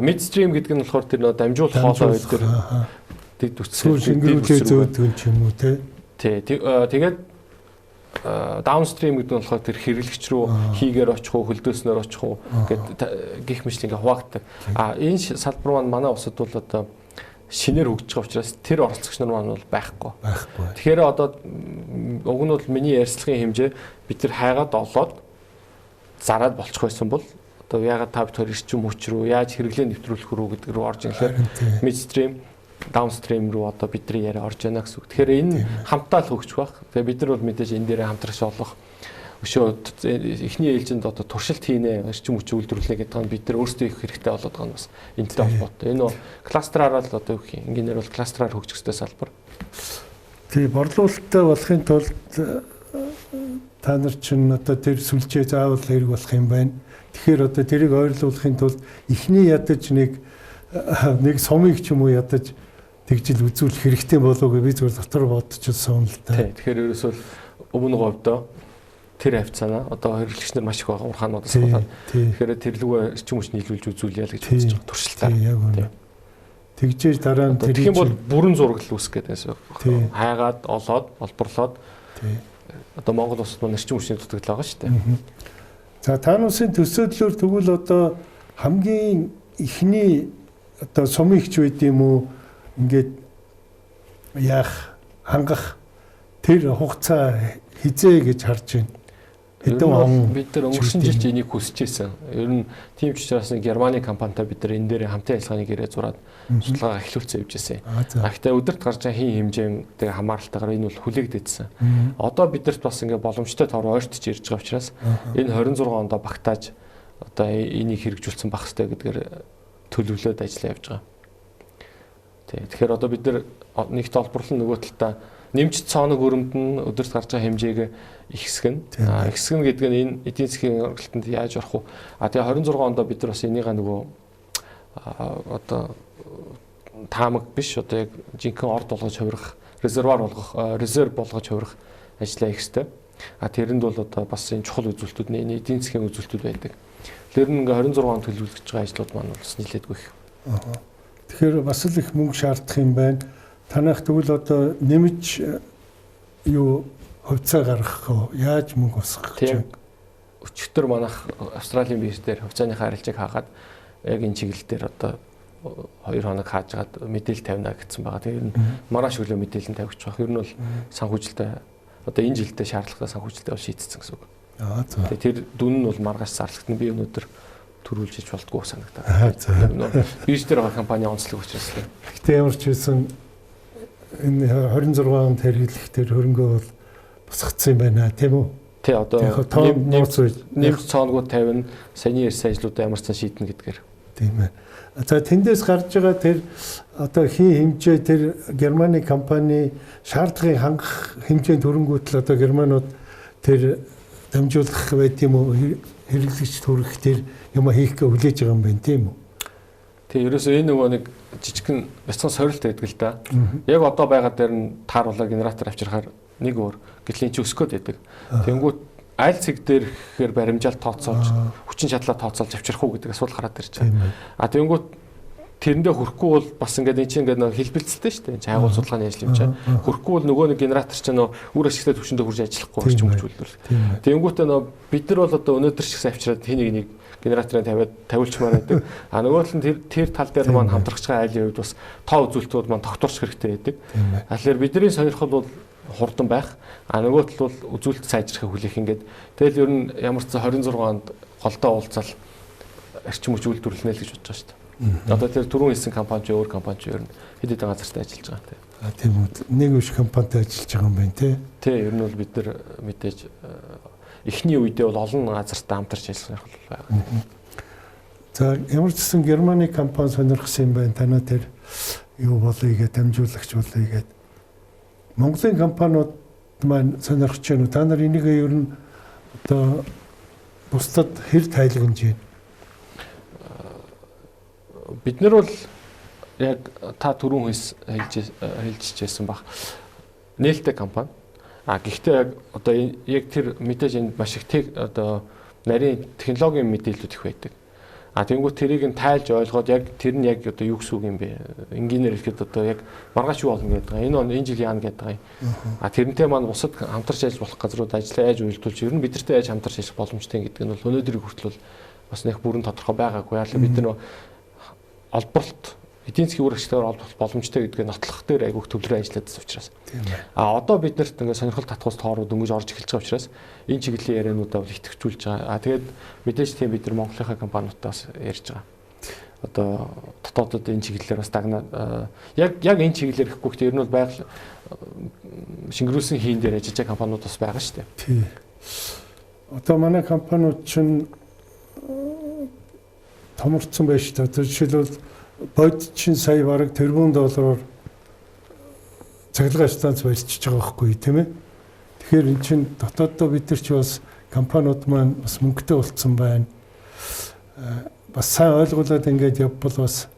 Midstream гэдэг нь болохоор тэр нөө дамжуулах хоолой дээр дэд үтсээр шингэрүүлээ зөөдөг юм ч юм уу те. Тий. Тэгээд downstream гэдэг нь болохоор тэр хэрэглэгч рүү хийгээр очих уу, хөлдөөснөөр очих уу гэд гих мэт ингээ хуваагддаг. Энэ салбар маань манай улсад бол одоо шинээр хөгжиж байгаа учраас тэр оролцогч нар маань бол байхгүй. Тэгэхээр одоо уг нь бол миний ярьцлагын хэмжээ бид тэр хайгаад олоод зараад болчих байсан бол одоо яагаад та бид хоёр эрчим хүч рүү яаж хэрэглээ нэвтрүүлэх рүү гэдэг рүү орж ирлээ. Midstream, downstream руу одоо бидний яриа орж яана гэсэн үг. Тэгэхээр энэ хамтаа л хөгжих байх. Тэгээ бид нар бол мэдээж энэ дээрээ хамтрагч олох өшөө эхний ээлжинд одоо туршилт хийнэ, эрчим хүч үйлдвэрлэнэ гэдэг нь бид нар өөрсдөө их хэрэгтэй болоод байгаа нь бас энэтэй холбоотой. Энэ кластераараа л одоо юу гэх юм. Инженер бол кластераар хөгжих ёстой салбар. Тий, борлуулалттай болохын тулд та нар чинь одоо тэр сүлжээ заавал хэрэг болох юм байна. Тэгэхээр одоо тэрийг ойрлуулахын тулд эхний ядаж нэг сумыг ч юм уу ядаж тэгжил үзүүлэх хэрэгтэй болов уу гэж би зүгээр дотор бодчихсон юм л да. Тий, тэгэхээр ерөөсөө өмнө говьдоо тэр хавцаанаа одоо хэрэглэгч нар маш их байгаа урхаануудаас болоод тэгэхээр тэр лүгээ эрчим хүч нийлүүлж үзүүлье л гэж бодож байгаа туршилтаа. Тий, яг үнэ. Тэгжээж дараа нь тэр юм бол бүрэн зураг л үүсгэх гэдэг юм. Хайгаад олоод олборлоод одоо Монгол улсад маань эрчим хүчний дутагдал байгаа шүү дээ. За та нарын төсөөллөөр тэгвэл одоо хамгийн эхний одоо сумын ихч байд юм уу ингээд яах хангах тэр хугацаа хизээ гэж харж байна. Хэдэн он бид нар өнгөрсөн жил ч энийг хүсэж байсан. Ер нь тийм ч учраас нэг Германы компанитай бид нар энэ дээр хамтын ажиллагааны гэрээ зураад судалгаа эхлүүлсэн явж байсан. Гэхдээ өдөрт гарч байгаа хийн хэмжээтэй хамааралтайгаар энэ бол хүлээгдээдсэн. Одоо бидэрт бас ингээ боломжтой тоор ойртож ирж байгаа учраас энэ 26 онд багтааж одоо энийг хэрэгжүүлсэн байх хэрэгтэй гэдгээр төлөвлөөд ажиллаа явж байгаа. Тий. Тэгэхээр одоо бид нар нэгт олборлон нөгөө талдаа нэмж цооног өрөмдөн өдөрт гарч байгаа хэмжээг ихсгэн. Ихсгэн гэдэг нь энэ эдийн засгийн оролтонд яаж орох вэ? Тэгээ 26 онд бид нар бас энийгээ нөгөө одоо таамаг биш одоо яг жинхэнэ орд болгож хувирах, резервуар болгох, резерв болгож хувирах ажлаа хийх ёстой. Тэрэнд бол одоо бас энэ чухал үзүүлэлтүүд, энэ эдийн засгийн үзүүлэлтүүд байдаг. Тэр нь ингээ 26 онд төлөвлөж байгаа ажлууд маань бас нэлээдгүй их. Тэгэхээр бас л их мөнгө шаардах юм байна. Танайх тэгвэл одоо нэмж юу хувьцаа гаргах уу? Яаж мөнгө усгах гэж байна? Өчигдөр манайх Австралийн бирж дээр хувьцааныхаа арилжааг хаагаад яг энэ чиглэл дээр одоо 2 хоног хаажгаад мэдээлэл тавина гэсэн байгаа. Тэр нь маргааш өглөө мэдээлэл нь тавьчих байх. Ер нь бол санхүүжилтээ одоо энэ жилдээ шаардлагатай санхүүжилтээ бол шийдсэн гэсэн үг. Тэгээ тэр дүн нь бол маргааш зарлагдана. Би өнөөдөр төрүүлж хийж болдгоо санагдаад. Бирж дээр байгаа компани онцлог учраас л. Гэтэ ямар ч байсан энэ 26 онд хэрэглэх тэр хөрөнгөө бол босгоцсон юм байна, тийм үү? Тий, одоо нэмж цооногоо тавина, саяны ярьсан ажлуудаа ямар ч сан шийднэ гэдгээр. Тийм ээ. За тэндээс гарч байгаа тэр одоо хийн хэмжээ тэр Германы компани шаардлагыг хангах хэмжээнд хөрөнгөтөл одоо германууд тэр дамжуулах байд юм уу, хэрэглэгч төрөх тэр юм хийх гэ хүлээж байгаа юм байна, тийм үү? Тий, ерөөсөө энэ нөгөө нэг жижигхэн бяцхан сорилт байдаг л да. Яг одоо байгаа дээр нь тааруулаа генератор авчирхаар нэг өөр гэтэл эн чи өсгөөд байдаг. Тэнгүүт аль цэг дээр гэхээр баримжаал тооцоолж хүчин чадлаа тооцоолж авчрах уу гэдэг асуудал гараад ирж байгаа. Тэнгүүт тэрэндээ хүрэхгүй бол бас ингээд эн чинь ингээд нөө хэлбэлцэлтэй шүү дээ. Энэ хайгуул судалгааны ажил юм чинь. Хүрэхгүй бол нөгөө нэг генератор чинь нөө үр ашигтай түвшиндээ хүрж ажиллахгүй орчим хүч үйлдвэрлэх. Тэнгүүтээ нөө бид нар бол одоо өнөөдөр ч гэсэн авчираад тэнийг нэг генераторыг тавиад тавиулчмаар байдаг. Нөгөө тал нь тэр тал дээр маань хамтрагч байгаа айлын хувьд бас тоо үзүүлэлтүүд маань тогтворч хэрэгтэй байдаг. Тэгэхээр бидний сонирхол бол хурдан байх. Нөгөө тал бол үзүүлэлт сайжрахыг хүлээх ингээд. Тэгэл ер нь ямар ч 26 онд голдоо уулзаал эрчим хүч үйлдвэрлэнэ л гэж бодож байгаа шүү дээ. Одоо тэр түрүүн хэлсэн компани ч өөр компани ч ер нь хэд хэдэн газартай ажиллаж байгаа тийм. Тийм үү. Нэг биш компанитай ажиллаж байгаа юм байна тий. Тий, ер нь бол бид нар мэдээж эхний үедээ бол олон газартай хамтарч ажиллах сонирхол байгаа. За ямар ч гэсэн Германы компани сонирхсан юм байна. Танаа тэр юу болъё гэж дамжуулагч болъё гэж. Монголын компаниуд маань сонирхож байна уу? Та нар энийг ер нь одоо бусдад хэр тайлгнаж байна? Бид нар бол яг та түрүүн хэлжсэн баг. Нээлттэй компани. А гэхдээ яг одоо яг тэр мэдээж энд маш их одоо нарийн технологийн мэдээллүүд их байдаг. А тэнгуү тэрийг нь тайлж ойлгоод яг тэр нь яг одоо юу гэсэн үг юм бэ? Энгийнээр хэлэхэд одоо яг маргааш юу болно гэдэг байгаа. Энэ жил яана гэдэг байгаа юм. А тэрнтэй маань бусад хамтарч ажиллах болох газрууд ажиллаа яаж уялдуулж ер нь бидэртэй яаж хамтарч ажиллах боломжтой гэдэг нь бол өнөөдрийг хүртэл бол бас нэг бүрэн тодорхой байгаагүй. Яг бид нар олборлолт эдийн засгийн үр ашигтайгаар олборлох боломжтой гэдгийг нотлох дээр айгүйх төвлөрөө ажиллаад байсан учраас. А одоо бид нарт ингээд сонирхол татхуус тоорууд дөнгөж орж эхэлж байгаа учраас энэ чиглэлийн яриануудаа бол идэвхжүүлж байгаа. А тэгээд мэдээж тийм бид нар Монголынхаа компаниудтай бас ярьж байгаа. Одоо дотоодод энэ чиглэлээр бас дагнаа яг энэ чиглэлээр гэхгүй гэхдээ ер нь бол байгаль шингэрүүлсэн хийн дээр ажиллаж байгаа компаниуд бас байгаа шүү дээ. Тий. Одоо манай компаниуд чинь томорцсон байж та. Жишээлбэл бодит чинь сая бараг тэрбум доллараар цахилгаан станц барьчихж байгаа байхгүй тийм ээ. Тэгэхээр эн чинь дотооддоо бид нар чи бас компаниуд маань бас мөнгөтэй болцсон байна. Бас сайн ойлгуулад ингээд явбал бас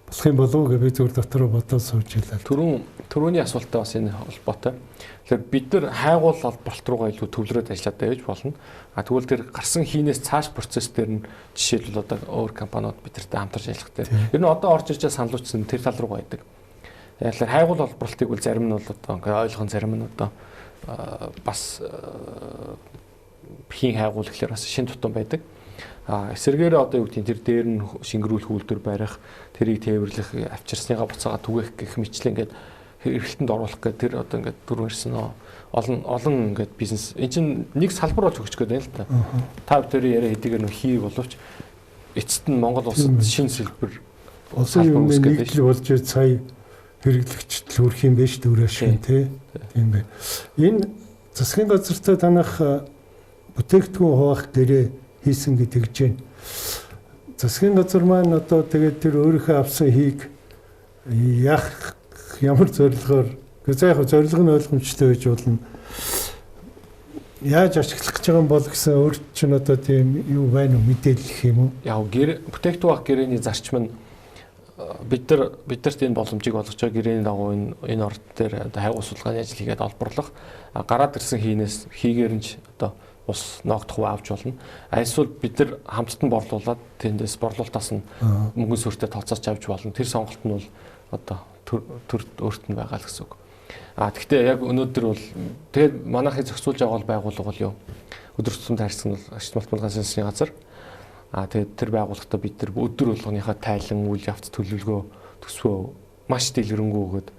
болох юм болов уу гэж би зүгээр дотороо бодоод сууж илаа. Түрүүний асуулттай бас энэ холбоотой. Тэгэхээр бид нар хайгуул олборлолт руугаа илүү төвлөрөөд ажиллаад байж болно. А тэгвэл тэр гарсан хийнээс цааш процесс дээр нь жишээлбэл одоо өөр компаниуд бидэртэй хамтарч ажиллах дээр. Ер нь одоо орж ирж байгаа саналуучсан тэр тал руугаа байдаг. Яг л хайгуул олборлолтыг бол зарим нь бол одоо ингээ ойлгон зарим нь одоо бас хийн хайгуул гэхлээр бас шин тутам байдаг. А эсэргээрээ одоо юу гэдгийг тэр дээр нь шингэрүүлэх үйлдвэр барих, тэрийг тээвэрлэх, авчирсныгаа буцаага түгээх гэх мэтлэн ингээд эргэлтэнд оруулах гэх тэр одоо ингээд дөрвөн ирсэн олон ингээд бизнес эн чинь нэг салбар болж өгч гээд байна л та. Та бүхэн яриа хэдийгээр нөх хий боловч эцэст нь Монгол улсад шинэ сэлбэр олон юм нэгдэл болж сая хэрэглэгчд л хүрх юм байна шүү дээ ашиг тий. Тийм байна. Энэ засгийн газартай танах бүтээгдэхүүн хуваах гэрээ хийсэн гэж тэгж байна. Засгийн газар маань одоо тэгээд тэр өөрийнхөө авсан хийг яах ямар зорилгоор за яг зорилго нь ойлгомжтой байж болно. Яаж ашиглах гэж байгаа юм бол гэсэн өөр чинь одоо тийм юу байна уу мэдээлэл гэх юм уу? Яг гэр бүтээгдэхүүн авах гэрээний зарчим нь бидэрт энэ боломжийг олгож байгаа гэрээний дагуу энэ орд дээр одоо хайгуу судалгааны ажил хийгээд олборлох гараад ирсэн хийнээс хийгээр нь одоо ус ноогдох уу авч болно. Эсвэл бид нар хамтд нь борлуулад тэндээс борлуулалтаас нь мөнгөн сүртэй тооцоолж авч болно. Тэр сонголт нь бол одоо төр өөрт нь байгаа л гэсэн үг. А тэгвэл яг өнөөдөр бол тэгээд манайхыг зохицуулж байгаа бол байгууллага бол юу? Өдөр тутамд харьцсан бол Ашиг малтмал газрын засгийн газар. А тэгээд тэр байгууллагатаа бид нар өдөр болгоныхаа тайлан үйл явц төлөвлөгөө төсвөө маш дэлгэрэнгүй өгөөд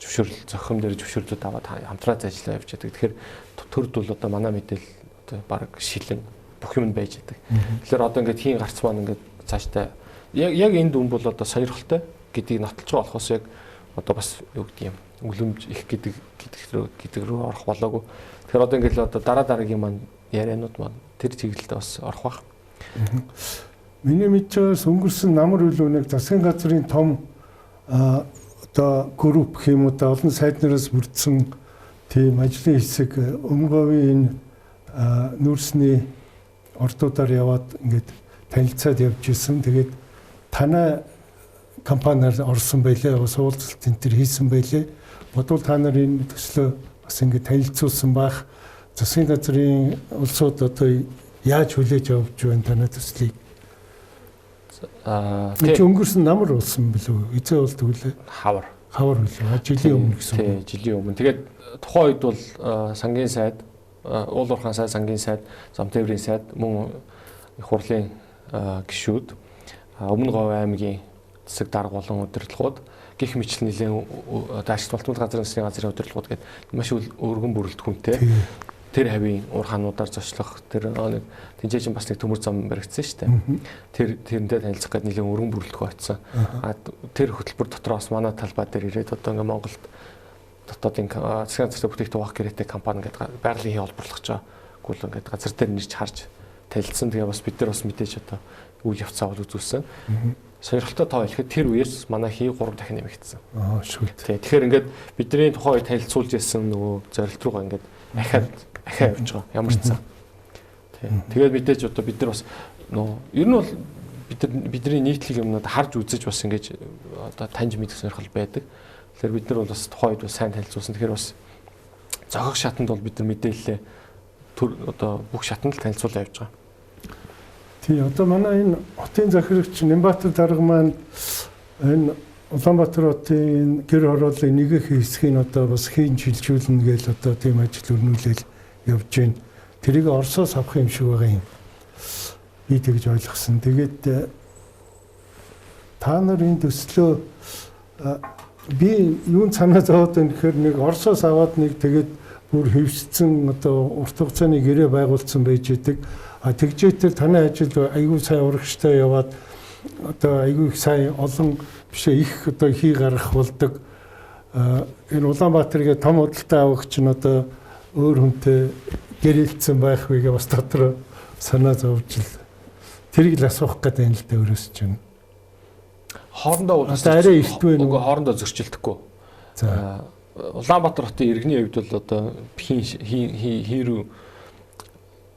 зөвшөөрөл зохиом дээр зөвшөөрлүүд аваад хамтраад ажиллаа явж байдаг. Тэгэхээр төрд бол одоо манай мэдээлэл одоо баг шилэн бүх юм байж байдаг. Тэгэхээр одоо ингээд хийн гарц маань ингээд цаашдаа яг энэ дүн бол одоо сонирхолтой гэдгийг нотолж байгаа болохоос яг одоо бас юу гэдэг юм үлэмж их гэдэг рүү орох болоогүй. Тэгэхээр одоо ингээд л одоо дараа дараагийн маань ярианууд маань тэр чиглэлд бас орох бах. Миний мэдж байгаас өнгөрсөн намар үйл нэг засгийн газрын том одоо групп гэх юм уу да олон сайднараас бүрдсэн тийм ажлын хэсэг Өмнө говийн энэ нүүрсний ордуудаар яваад ингээд танилцаад явж исэн. Тэгээд танай компаниар орсон байлээ, суулцалт энэ төр хийсэн байлээ. Бодвол та нар энэ төслөө бас ингээд танилцуулсан байх. Засгийн газрын улсууд одоо яаж хүлээж авч байна танай төслийг? Аа өнгөрсөн намар болсон билүү? Эзээ бол тэглээ. Хавар. Хавар билүү? Жилийн өмнө гэсэн. Тий, жилийн өмнө. Тэгээд тухайн үед бол сангийн сайд, уул уурхайн сайд, сангийн сайд, зам тээврийн сайд, мөн их хурлын гишүүд, Өмнө говь аймгийн засаг дарга болон удирдлагууд гих мэтлэн нэлээд одоо ашиг малтмал газрын засгийн газрын удирдлагууд гээд маш өргөн бүрэлдэхүүнтэй тэр хавийн уурхаануудаар зочлох тэр нэг тэнцээ чинь бас нэг төмөр зам баригдсан шүү дээ. Тэр тэрнтэй танилцах гээд нэлээд өргөн бүрэлдэхүүн очсон. А тэр хөтөлбөр дотроос манай талбай дээр ирээд одоо ингээ Монголд дотоодын засгийн газрын бүтээгдэхүүн хуваах гэрээтэй компани гэдэг байгалийн хий олборлох гэж байгаа. Гүйл ингээд газар дээр нэрч харж танилцсан. Тэгээ бас бид нар бас мэдээж одоо үйл явцаа бол үзүүлсэн. Сонирхолтой тоо хэлэхэд тэр үеэс манай хий 3 дахин нэмэгдсэн. Аа шүү дээ. Тэгэхээр ингээд бидний тухайн үед танилцуулж ирсэн нөгөө зорилт руугаа ингээд ахаад ахаа явж байгаа. Ямар ч сан. Тэгээд мэдээж одоо бид нар бас нөгөө ер нь бол бидний нийтлэг юмнууд харж үзэж бас ингэж одоо таньж мэдэх сонирхол байдаг. Тэгэхээр бид нар бол бас тухайн үед бас сайн танилцуулсан. Тэгэхээр бас зохих шатанд бол бид нар мэдээлэлээ төр одоо бүх шатанд л танилцуулаа явж байгаа. Тий, одоо манай энэ хотын захирагч Нямбатар дарга маань энэ Улаанбаатар хотын гэр хорооллын нэгэн хэсгийг одоо бас хийн шилжүүлнэ гээл одоо тийм ажил өрнүүлэл явж байна. Тэрийг Оросоос авах юм шиг байгаа юм. Би тэгж ойлгосон. Тэгээд та нар энэ төслөө би юун санаа зовоод байна гэхээр нэг Оросоос аваад нэг тэгээд бүр хэвшсэн одоо урт хугацааны гэрээ байгуулсан байж идэг. А тэгжээтэл таны ажил айгүй сайн урагштай яваад одоо айгүй их сайн олон биш их одоо хий гаргах болдог. Энэ Улаанбаатарыг том худалдаа авагч нь одоо өөр хүнтэй гэрэлтсэн байх үегээ бас дотор санаа зовж л тэрийг л асуух гэдэг юм л да өөрөөс чинь. Хоорондоо одоо арай эрт вэ? Үгүй, хоорондоо зөрчилдөхгүй. За. Улаанбаатар хотын иргэний хувьд бол одоо хин хий рүү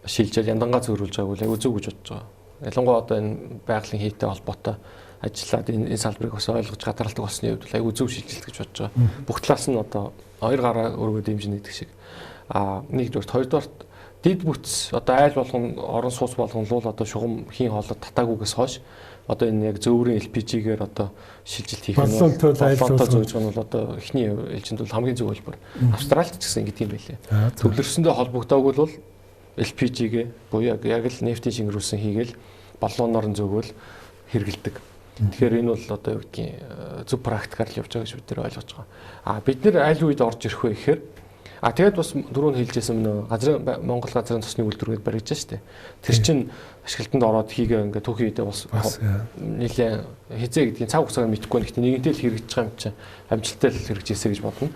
шилжээл яндангаа зөөрүүлж байгааг үл айгүй зөв гэж бодож байгаа. Ялангуяа одоо энэ байгалийн хийтэй холбоотой ажиллаад энэ салбарыг бас ойлгож гадаралдаг болсны хувьд бол айгүй зөв шилжилт гэж бодож байгаа. Бүх талаас нь одоо хоёр гараа өргөө дэмжинэ гэдэг шиг. А нэгдүгээрт, хоёрдугаарт дид бүтц одоо айл болгон орон сууц болгон л одоо шугам хийн хоолой татаагүйгээс хойш одоо энэ яг зөөврийн LPG-гээр одоо шилжилт хийх нь баллонтой зөөж байгаа нь бол одоо эхний ээлжинд бол хамгийн зөв хэлбэр. Австралид ч гэсэн ингэдэг юм байлээ. Төвлөрсөндөө холбогдоогүй бол LPG-гээ буюу яг л нефтийн шингэрүүлсэн хийгээл баллоноор нь зөөгөөл хэрэгэлдэг. Тэгэхээр энэ бол одоо юу гэдгийг зөв практикаар л явж байгаа гэж бид нар ойлгож байгаа. А бид нар аль үед орж ирэх вэ гэхээр а тэгээд бас түрүүн хэлжсэн нөө газрын Монгол газрын цосны үйлдвэргээд баригдаж штэ. Тэр чинь ашиглалтанд ороод хийгээ ингээ түүхийн үедээ бас нэлээ хизээ гэдгийг цаг хугацааг мэдэхгүй нэгт нэгэнтэй л хэрэгжиж байгаа юм чинь амжилттай л хэрэгжээсэй гэж бодно.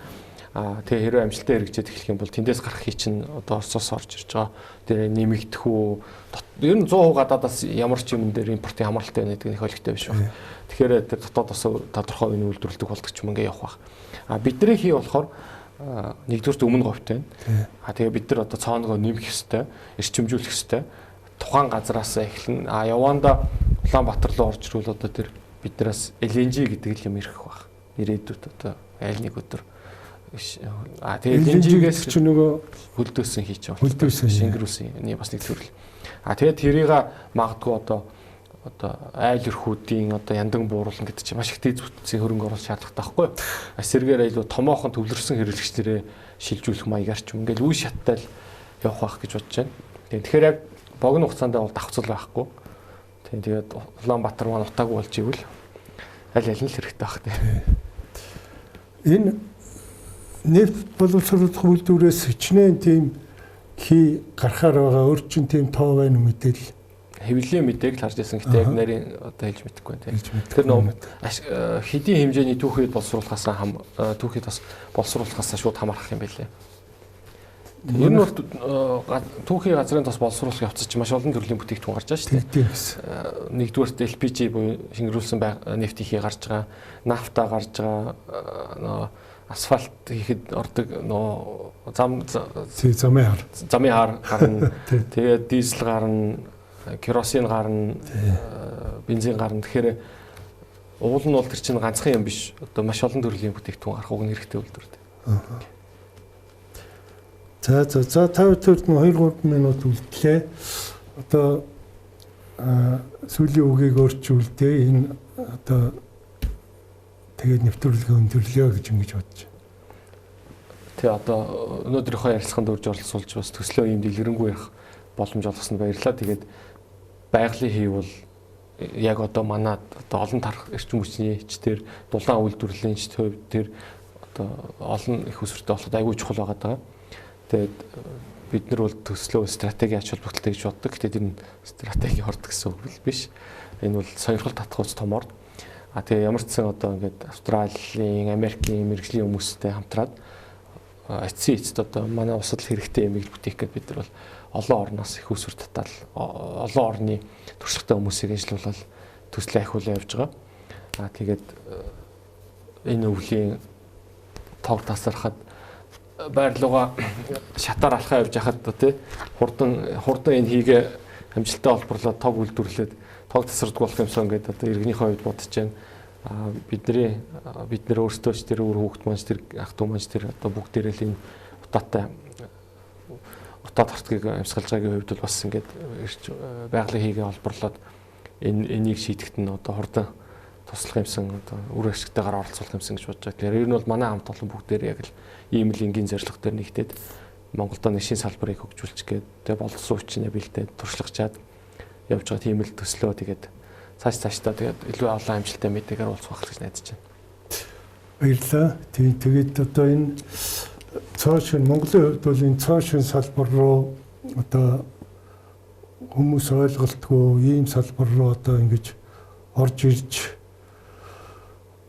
А тэгээ хэрвээ амжилттай хэрэгжээд эхлэх юм бол тэндээс гарах хий чинь одоо Оросоос орж ирж байгаа. Тэр нэмэгдэх үү? Ер нь 100% гадаадаас ямар ч юм дээр импортын хамааралтай байна гэдэг нь их ойлгохтой биш байна. Тэгэхээр тэр дотоодоос тодорхой үеийн үйлдвэрлэдэг болдог ч юм ингээ явах байх. А бидний хий болохоор нэгдүгüрт өмнө говьтой байна. А тэгээ бид нар одоо цооногоо нэмэх ёстой, эрчимжүүлэх ёстой. Тухайн газраас эхлэн а яванда Улаанбаатар руу орж ирвэл одоо тэр биднээс LNG гэдэг л юм ирэх байх. Ирээдүйд одоо аль нэг өдөр а тэгээ LNG-гээс чи нөгөө хөлдөөсөн хийж байгаа. Хөлдөөсөн шингэрүүлсэн бас нэг төрөл. А тэгээ тэрийг магадгүй одоо айл өрхүүдийн одоо яндан бууруулна гэдэг чинь маш их дээд бүтцийн хөрөнгө оруулалт шаардлагатай байхгүй. Эсэргээр айлуу томоохон төвлөрсөн хэрэглэгчдэрээ шилжүүлэх маягаар ч юм ингээл үе шаттай л явах байх гэж бодож байна. Тэгэхээр яг богино хугацаанд бол давхцал байхгүй. Тэгээд Улаанбаатар маань утаагүй болж ивэл аль аль нь л хэрэгтэй байх тийм. Энэ нефть боловсруулах үйлдвэрээс хичнээн тийм хий гарахаар байгаа өөр чин тийм тоо байна мэдээлэл. Хэвлэлийн мэдээг л харж байсан. Гэтэ яг нарийн одоо хэлж мэдэхгүй байна тийм. Тэр нөө хэдийн хэмжээний түүхийд боловсруулахаас түүхийд бас боловсруулахаас шууд хамаарах юм байлээ. Ер нь бол түүхийн газрын тос боловсруулах явцад чинь маш олон төрлийн бүтээгдэхүүн гарч байгаа шүү дээ. Нэгдүгээрт LPG буюу шингэрүүлсэн нефтийн хий гарч байгаа, нафта гарч байгаа, нөө асфальт хийхэд ордог нөө замын хар гарна. Тэгээд дизель гарна, керосин гарна, бензин гарна. Тэгэхээр уул нь бол тэр чинь ганцхан юм биш. Одоо маш олон төрлийн бүтээгдэхүүн гарах уг нь хэрэгтэй үйлдвэр. За за за та бүхэнд 2-3 минут үлдлээ. Одоо сүүлийн үгийг өөрчүүлдэ. Энэ одоо тэгээд нэвтрүүлгээ өндөрлөё гэж ингэж бодож байна. Тэ одоо өнөөдрийнхөө ярилцлаганд урьж оролцуулж бас төслөө ийм дэлгэрэнгүй ярих боломж олгосонд баярлалаа. Тэгээд байгалийн хий бол яг одоо манай одоо олон тарах эрчим хүчний ч тэр дулаан үйлдвэрлэлийн ч тэр одоо олон их усүртэй болоход айгүй чухал байгаа даа. Тэгээд бид нар бол төслөө стратеги ач холбогдолтой гэж боддог. Гэтэ тэр нь стратеги орд гэсэн үг биш. Энэ бол сонирхол татах уц том орд. А тэгээ ямар ч сан одоо ингээд Австралийн, Америкийн мэргэжлийн хүмүүстэй хамтраад Эцсийн эцэст одоо манай улсад л хэрэгтэй юмыг бүтээх гээд бид нар бол олон орноос их усүр татаал олон орны туршлагатай хүмүүсийг ажиллуулаад төслөө ахиулаа явж байгаа. Аа тэгээд энэ өвлийн тог тасархад байр руугаа шатаар алхаа явж хахад тий хурдан энэ хийгээ амжилттай олборлоод тог үйлдвэрлээд тог тасардгүй болох юмсан гэдэг одоо иргэнийхээ хувьд бодож байна. Бидний бид нэр өөрсдөө ч тэр үр хүүхэд маань ч тэр ах トゥ маань ч тэр одоо бүгдээрээ л энэ утаатай утаа тортгийг амьсгалж байгаагийн хувьд бол бас ингээд ирч байгалийн хийгээ олборлоод энэ энийг шийдэхэд нь одоо хурдан туслах юмсан, одоо үр ашигтайгаар оролцуулах юмсан гэж бодож байгаа. Тэгэхээр ер нь бол манай хамт олон бүгдээр яг л ийм л энгийн зорилго дээр нэгтээд Монголдо нэг шин салбарыг хөгжүүлчих гээд тэгээ боловсон хүчнээ бэлдээд туршлагачаад явж байгаа тийм л төслөө тэгээд цаашдаа тэгээд илүү олон амжилттай мэдээгээр уулзах байх гэж найдаж байна. Баярлалаа. Тийм, тэгээд одоо энэ цоо шин Монголын хувьд бол энэ цоо шин салбар руу одоо хүмүүс ойлголтгүй ийм салбар руу одоо ингэж орж ирж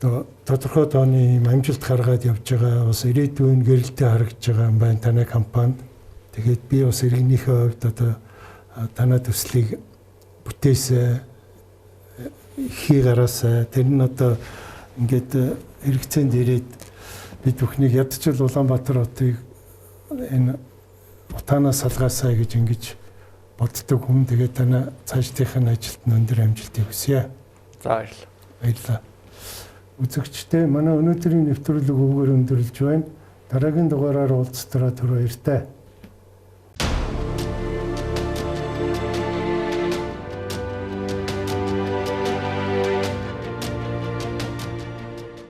одоо тодорхой тооны ийм амжилт гаргаад явж байгаа, бас ирээдүйн гэрэлтэй харагдж байгаа юм байна танай компанид. Тэгээд би бас иргэнийхээ хувьд одоо танай төслийг бүтээсэй, хий гараасай. Тэр нь одоо ингээд хэрэгцээнд ирээд бид бүхнийг ядчил Улаанбаатар хотыг энэ утаанаас салгаасай гэж ингэж боддог хүн. Тэгээд танай цаашдынх нь ажилд нь өндөр амжилтыг хүсье. За, баярлалаа. Баярлалаа. Үзэгчдээ, манай өнөөдрийн нэвтрүүлэг үүгээр өндөрлөж байна. Дараагийн дугаараар уулзтараа түр баяртай.